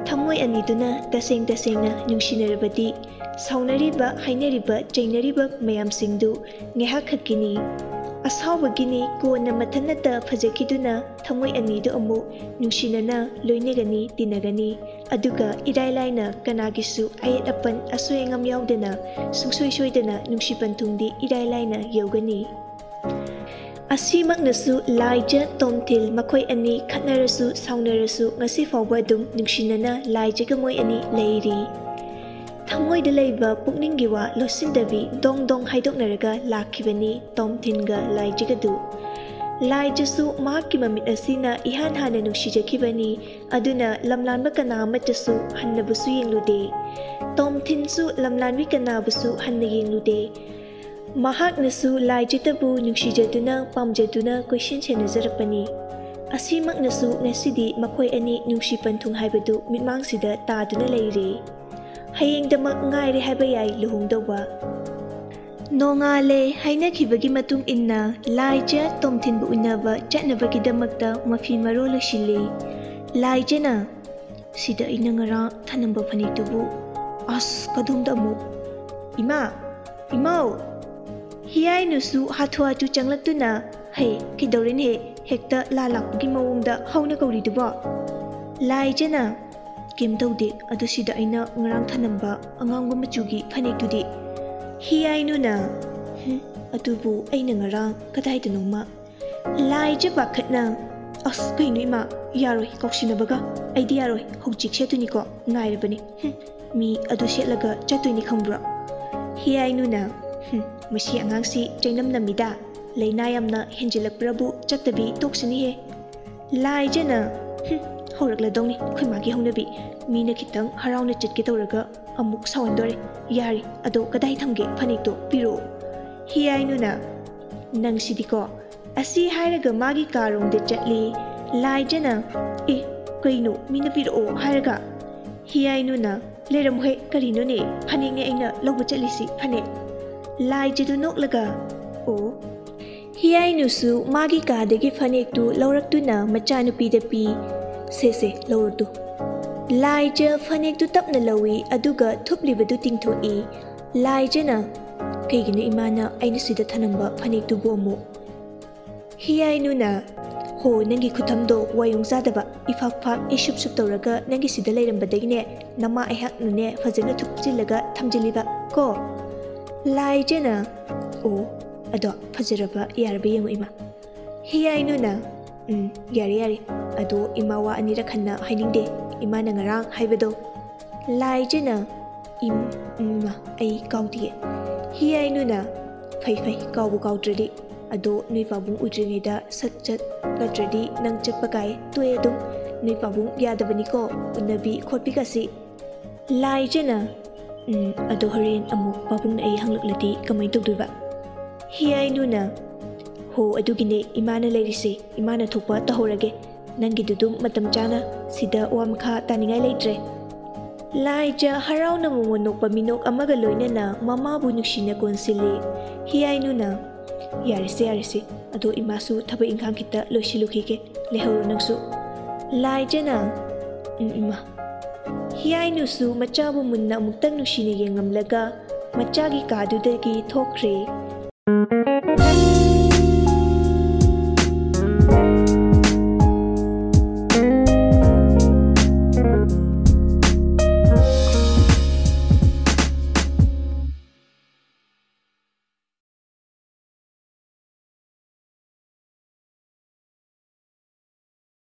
ꯊꯃꯣꯏ ꯑꯅꯤꯗꯨꯅ ꯇꯁꯦꯡ ꯇꯁꯦꯡꯅ ꯅꯨꯡꯁꯤꯅꯔꯕꯗꯤ, ꯁꯥꯎꯅꯔꯤꯕ, ꯍꯥꯏꯅꯔꯤꯕ, ꯆꯩꯅꯔꯤꯕ ꯃꯌꯥꯝꯁꯤꯡꯗꯨ ꯉꯥꯏꯍꯥꯛ ꯈꯛꯀꯤꯅꯤ, ꯑꯁꯥꯎꯕꯒꯤꯅꯤ꯫ ꯀꯣꯟꯅ ꯃꯊꯟꯅꯇ ꯐꯖꯈꯤꯗꯨꯅ ꯊꯃꯣꯏ ꯑꯅꯤꯗꯨ ꯑꯃꯨꯛ ꯅꯨꯡꯁꯤꯅꯅ ꯂꯣꯏꯅꯒꯅꯤ, ꯇꯤꯟꯅꯒꯅꯤ꯫ ꯑꯗꯨꯒ ꯏꯔꯥꯏ ꯂꯥꯏꯅ ꯀꯅꯥꯒꯤꯁꯨ ꯑꯌꯦꯠ ꯑꯄꯟ, ꯑꯁꯣꯏ ꯑꯉꯥꯝ ꯌꯥꯎꯗꯅ, ꯁꯨꯡꯁꯣꯏ ꯁꯣꯏꯗꯅ ꯅꯨꯡꯁꯤ ꯄꯟꯊꯨꯡꯗꯤ ꯏꯔꯥꯏ ꯂꯥꯏꯅ ꯌꯧꯒꯅꯤ꯫ ꯑꯁꯤꯃꯛꯅꯁꯨ ꯂꯥꯏꯖ ꯇꯣꯝꯊꯤꯜ ꯃꯈꯣꯏ ꯑꯅꯤ ꯈꯠꯅꯔꯁꯨ ꯁꯥꯎꯅꯔꯁꯨ ꯉꯁꯤ ꯐꯥꯎꯕ ꯑꯗꯨꯝ ꯅꯨꯡꯁꯤꯅꯅ ꯂꯥꯏꯖꯒ ꯃꯣꯏ ꯑꯅꯤ ꯂꯩꯔꯤ꯫ ꯊꯃꯣꯏꯗ ꯂꯩꯕ ꯄꯨꯛꯅꯤꯡꯒꯤ ꯋꯥ ꯂꯣꯠꯁꯤꯟꯗꯕꯤ ꯗꯣꯡ ꯗꯣꯡ ꯍꯥꯏꯗꯣꯛꯅꯔꯒ ꯂꯥꯛꯈꯤꯕꯅꯤ ꯇꯣꯝꯊꯤꯟꯒ ꯂꯥꯏꯖꯒꯗꯨ꯫ ꯂꯥꯏꯖꯁꯨ ꯃꯍꯥꯛꯀꯤ ꯃꯃꯤꯠ ꯑꯁꯤꯅ ꯏꯍꯥꯟ ꯍꯥꯟꯅ ꯅꯨꯡꯁꯤꯖꯈꯤꯕꯅꯤ, ꯑꯗꯨꯅ ꯂꯝꯂꯥꯟꯕ ꯀꯅꯥ ꯑꯃꯠꯇꯁꯨ ꯍꯟꯅꯕꯨꯁꯨ ꯌꯦꯡꯂꯨꯗꯦ꯫ ꯇꯣꯝꯊꯤꯟꯁꯨ ꯂꯝꯂꯥꯟꯕꯤ ꯀꯅꯥꯕꯨꯁꯨ ꯍꯟꯅ ꯌꯦꯡꯂꯨꯗꯦ꯫ ꯃꯍꯥꯛꯅꯁꯨ ꯂꯥꯏꯖꯇꯕꯨ ꯅꯨꯡꯁꯤꯖꯗꯨꯅ, ꯄꯥꯝꯖꯗꯨꯅ ꯀꯣꯏꯁꯦꯟ ꯁꯦꯟꯅꯖꯔꯛꯄꯅꯤ꯫ ꯑꯁꯤꯃꯛꯅꯁꯨ ꯉꯁꯤꯗꯤ ꯃꯈꯣꯏ ꯑꯅꯤ ꯅꯨꯡꯁꯤ ꯄꯟꯊꯨꯡ ꯍꯥꯏꯕꯗꯨ ꯃꯤꯠꯃꯥꯡꯁꯤꯗ ꯇꯥꯗꯨꯅ ꯂꯩꯔꯦ꯫ ꯍꯌꯦꯡꯗꯃꯛ ꯉꯥꯏꯔꯦ ꯍꯥꯏꯕ ꯌꯥꯏ ꯂꯨꯍꯣꯡꯗꯧꯕ꯫ ꯅꯣꯡꯉꯥꯜꯂꯦ ꯍꯥꯏꯅꯈꯤꯕꯒꯤ ꯃꯇꯨꯡ ꯏꯟꯅ ꯂꯥꯏꯖ ꯇꯣꯝꯊꯤꯟꯕꯨ ꯎꯅꯕ ꯆꯠꯅꯕꯒꯤꯗꯃꯛꯇ ꯃꯐꯤ ꯃꯔꯣꯜ ꯂꯣꯏꯁꯤꯜꯂꯤ꯫ ꯂꯥꯏꯖꯅ, "ꯁꯤꯗ ꯑꯩꯅ ꯉꯔꯥꯡ ꯊꯅꯝꯕ ꯐꯅꯦꯛꯇꯨꯕꯨ, ꯑꯁ, ꯀꯗꯣꯝꯗ ꯑꯃꯨꯛ? ꯏꯃꯥ! ꯏꯃꯥꯎ!" ꯍꯤꯌꯥꯏꯅꯨꯁꯨ ꯍꯥꯊꯨ ꯍꯥꯊꯨ ꯆꯪꯂꯛꯇꯨꯅ, "ꯍꯩ, ꯀꯩꯗꯧꯔꯦꯅꯦꯍꯦ? ꯍꯦꯛꯇ ꯂꯥ ꯂꯥꯛꯄꯒꯤ ꯃꯑꯣꯡꯗ ꯍꯧꯅ ꯀꯧꯔꯤꯗꯨꯕꯣ?" ꯂꯥꯏꯖꯅ, "ꯀꯩꯝ ꯇꯧꯗꯦ, ꯑꯗꯨ ꯁꯤꯗ ꯑꯩꯅ ꯉꯔꯥꯡ ꯊꯅꯝꯕ ꯑꯉꯥꯡꯕ ꯃꯆꯨꯒꯤ ꯐꯅꯦꯛꯇꯨꯗꯤ?" ꯍꯤꯌꯥꯏꯅꯨꯅ, "ꯍꯨꯝ, ꯑꯗꯨꯕꯨ ꯑꯩꯅ ꯉꯔꯥꯡ ꯀꯗꯥꯏꯗꯅꯣꯃ?" ꯂꯥꯏꯖ ꯄꯥꯈꯠꯅ, "ꯑꯁ, ꯀꯩꯅꯣ ꯏꯃꯥ, ꯌꯥꯔꯣꯏ, ꯀꯥꯎꯁꯤꯟꯅꯕꯒ꯫ ꯑꯩꯗꯤ ꯌꯥꯔꯣꯏ, ꯍꯧꯖꯤꯛ ꯁꯦꯠꯇꯣꯏꯅꯤꯀꯣ, ꯉꯥꯏꯔꯕꯅꯤ꯫ ꯍꯨꯝ, ꯃꯤ ꯑꯗꯨ ꯁꯦꯠꯂꯒ ꯆꯠꯇꯣꯏꯅꯤ ꯈꯪꯕ꯭ꯔꯣ?" ꯍꯤꯌꯥꯏꯅꯨꯅ, "ꯍꯨꯝ, ꯃꯁꯤ ꯑꯉꯥꯡꯁꯤ ꯆꯩꯅꯝ ꯅꯝꯃꯤꯗ꯫ ꯂꯥꯏꯅꯥ ꯌꯥꯝꯅ ꯍꯦꯟꯖꯤꯜꯂꯛꯄ꯭ꯔꯕꯨ ꯆꯠꯇꯕꯤ ꯇꯣꯛꯁꯤꯅꯤꯍꯦ꯫" ꯂꯥꯏꯖꯅ, "ꯍꯨꯝ, ꯍꯧꯔꯛꯂꯗꯧꯅꯤ ꯑꯩꯈꯣꯏ ꯃꯥꯒꯤ ꯍꯧꯅꯕꯤ꯫ ꯃꯤꯅ ꯈꯤꯇꯪ ꯍꯔꯥꯎꯅ ꯆꯠꯀꯦ ꯇꯧꯔꯒ ꯑꯃꯨꯛ ꯁꯥꯎꯍꯟꯗꯣꯔꯦ꯫ ꯌꯥꯔꯦ, ꯑꯗꯣ ꯀꯗꯥꯏ ꯊꯝꯒꯦ ꯐꯅꯦꯛꯇꯣ? ꯄꯤꯔꯛꯑꯣ꯫" ꯍꯤꯌꯥꯏꯅꯨꯅ, "ꯅꯪꯁꯤꯗꯤꯀꯣ꯫" ꯑꯁꯤ ꯍꯥꯏꯔꯒ ꯃꯥꯒꯤ ꯀꯥꯔꯣꯝꯗ ꯆꯠꯂꯤ꯫ ꯂꯥꯏꯖꯅ, "ꯑꯦ, ꯀꯩꯅꯣ, ꯃꯤꯅ ꯄꯤꯔꯛꯑꯣ ꯍꯥꯏꯔꯒ?" ꯍꯤꯌꯥꯏꯅꯨꯅ, "ꯂꯩꯔꯝꯃꯨꯍꯦ, ꯀꯔꯤꯅꯣꯅꯦ? ꯐꯅꯦꯛꯅꯦ ꯑꯩꯅ ꯂꯧꯕ ꯆꯠꯂꯤꯁꯤ, ꯐꯅꯦꯛ꯫" ꯂꯥꯏꯖꯗꯨ ꯅꯣꯛꯂꯒ, "ꯑꯣ꯫" ꯍꯤꯌꯥꯏꯅꯨꯁꯨ ꯃꯥꯒꯤ ꯀꯥꯗꯒꯤ ꯐꯅꯦꯛꯇꯨ ꯂꯧꯔꯛꯇꯨꯅ ꯃꯆꯥꯅꯨꯄꯤꯗ ꯄꯤ꯫ "ꯁꯦ, ꯁꯦ, ꯂꯧꯔꯣ ꯇꯨ꯫" ꯂꯥꯏꯖ ꯐꯅꯦꯛꯇꯨ ꯇꯞꯅ ꯂꯧꯏ, ꯑꯗꯨꯒ ꯊꯨꯞꯂꯤꯕꯗꯨ ꯇꯤꯡꯊꯣꯛꯏ꯫ ꯂꯥꯏꯖꯅ, "ꯀꯩꯒꯤꯅꯣ ꯏꯃꯥꯅ ꯑꯩꯅ ꯁꯤꯗ ꯊꯅꯝꯕ ꯐꯅꯦꯛꯇꯨꯕꯨ ꯑꯃꯨꯛ?" ꯍꯤꯌꯥꯏꯅꯨꯅ, "ꯍꯣ, ꯅꯪꯒꯤ ꯈꯨꯊꯝꯗꯣ ꯋꯥꯌꯣꯡ ꯆꯥꯗꯕ, ꯏꯐꯥꯛ ꯐꯥꯛ ꯏꯁꯨꯞ ꯁꯨꯞ ꯇꯧꯔꯒ ꯅꯪꯒꯤ ꯁꯤꯗ ꯂꯩꯔꯝꯕꯗꯒꯤꯅꯦ, ꯅꯃꯥ ꯑꯩꯍꯥꯛꯅꯅꯦ ꯐꯖꯅ ꯊꯨꯞꯆꯤꯜꯂꯒ ꯊꯝꯖꯤꯜꯂꯤꯕ ꯀꯣ꯫" ꯂꯥꯏꯖꯅ, "ꯑꯣ, ꯑꯗꯣ ꯐꯖꯔꯕ ꯌꯥꯔꯕ ꯌꯦꯡꯉꯨ ꯏꯃꯥ꯫" ꯍꯤꯌꯥꯏꯅꯨꯅ, "ꯎꯝ, ꯌꯥꯔꯦ, ꯌꯥꯔꯦ꯫ ꯑꯗꯣ ꯏꯃꯥ ꯋꯥ ꯑꯅꯤꯔꯛ ꯍꯟꯅ ꯍꯥꯏꯅꯤꯡꯗꯦ, ꯏꯃꯥꯅ ꯉꯔꯥꯡ ꯍꯥꯏꯕꯗꯣ꯫" ꯂꯥꯏꯖꯅ, "ꯏꯝ, ꯏꯃꯥ, ꯑꯩ ꯀꯥꯎꯗꯤꯌꯦ꯫" ꯍꯤꯌꯥꯏꯅꯨꯅ, "ꯐꯩ, ꯐꯩ, ꯀꯥꯎꯕꯨ ꯀꯥꯎꯗ꯭ꯔꯗꯤ꯫ ꯑꯗꯣ ꯅꯣꯏ ꯄꯥꯕꯨꯡ ꯎꯗ꯭ꯔꯤꯉꯩꯗ ꯁꯠ ꯁꯠ ꯅꯠꯇ꯭ꯔꯗꯤ ꯅꯪ ꯆꯠꯄ ꯀꯥꯏ ꯇꯣꯛꯑꯦ ꯑꯗꯨꯝ꯫ ꯅꯣꯏ ꯄꯥꯕꯨꯡ ꯌꯥꯗꯕꯅꯤꯀꯣ, ꯎꯅꯕꯤ ꯈꯣꯠꯄꯤꯒꯁꯤ꯫" ꯂꯥꯏꯖꯅ, "ꯎꯝ, ꯑꯗꯣ ꯍꯣꯔꯦꯟ ꯑꯃꯨꯛ ꯄꯥꯕꯨꯡꯅ ꯑꯩ ꯍꯪꯂꯛꯂꯗꯤ ꯀꯃꯥꯏ ꯇꯧꯗꯣꯏꯕ?" ꯍꯤꯌꯥꯏꯅꯨꯅ, "ꯍꯣ, ꯑꯗꯨꯒꯤꯅꯦ ꯏꯃꯥꯅ ꯂꯩꯔꯤꯁꯦ, ꯏꯃꯥꯅ ꯊꯣꯛꯄ ꯇꯧꯍꯧꯔꯒꯦ꯫ ꯅꯪꯒꯤꯗꯨꯗꯨꯝ ꯃꯇꯝ ꯆꯥꯅ ꯁꯤꯗ ꯋꯥ ꯃꯈꯥ ꯇꯥꯅꯤꯡꯉꯥꯏ ꯂꯩꯇ꯭ꯔꯦ꯫" ꯂꯥꯏꯖ ꯍꯔꯥꯎꯅ ꯃꯣꯃꯣꯟ ꯅꯣꯛꯄ ꯃꯤꯅꯣꯛ ꯑꯃꯒ ꯂꯣꯏꯅꯅ ꯃꯃꯥꯕꯨ ꯅꯨꯡꯁꯤꯅ ꯀꯣꯟꯁꯤꯜꯂꯤ꯫ ꯍꯤꯌꯥꯏꯅꯨꯅ, "ꯌꯥꯔꯦꯁꯦ, ꯌꯥꯔꯦꯁꯦ, ꯑꯗꯣ ꯏꯃꯥꯁꯨ ꯊꯕꯛ ꯏꯪꯈꯥꯡ ꯈꯤꯇ ꯂꯣꯏꯁꯤꯜꯂꯨꯈꯤꯒꯦ, ꯂꯩꯍꯧꯔꯣ ꯅꯪꯁꯨ꯫" ꯂꯥꯏꯖꯅ, "ꯎꯝ, ꯏꯃꯥ꯫" ꯍꯤꯌꯥꯏꯅꯨꯁꯨ ꯃꯆꯥꯕꯨ ꯃꯨꯟꯅ ꯑꯃꯨꯛꯇꯪ ꯅꯨꯡꯁꯤꯅ ꯌꯦꯡꯉꯝꯂꯒ ꯃꯆꯥꯒꯤ ꯀꯥꯗꯨꯗꯒꯤ ꯊꯣꯛꯈ꯭ꯔꯦ꯫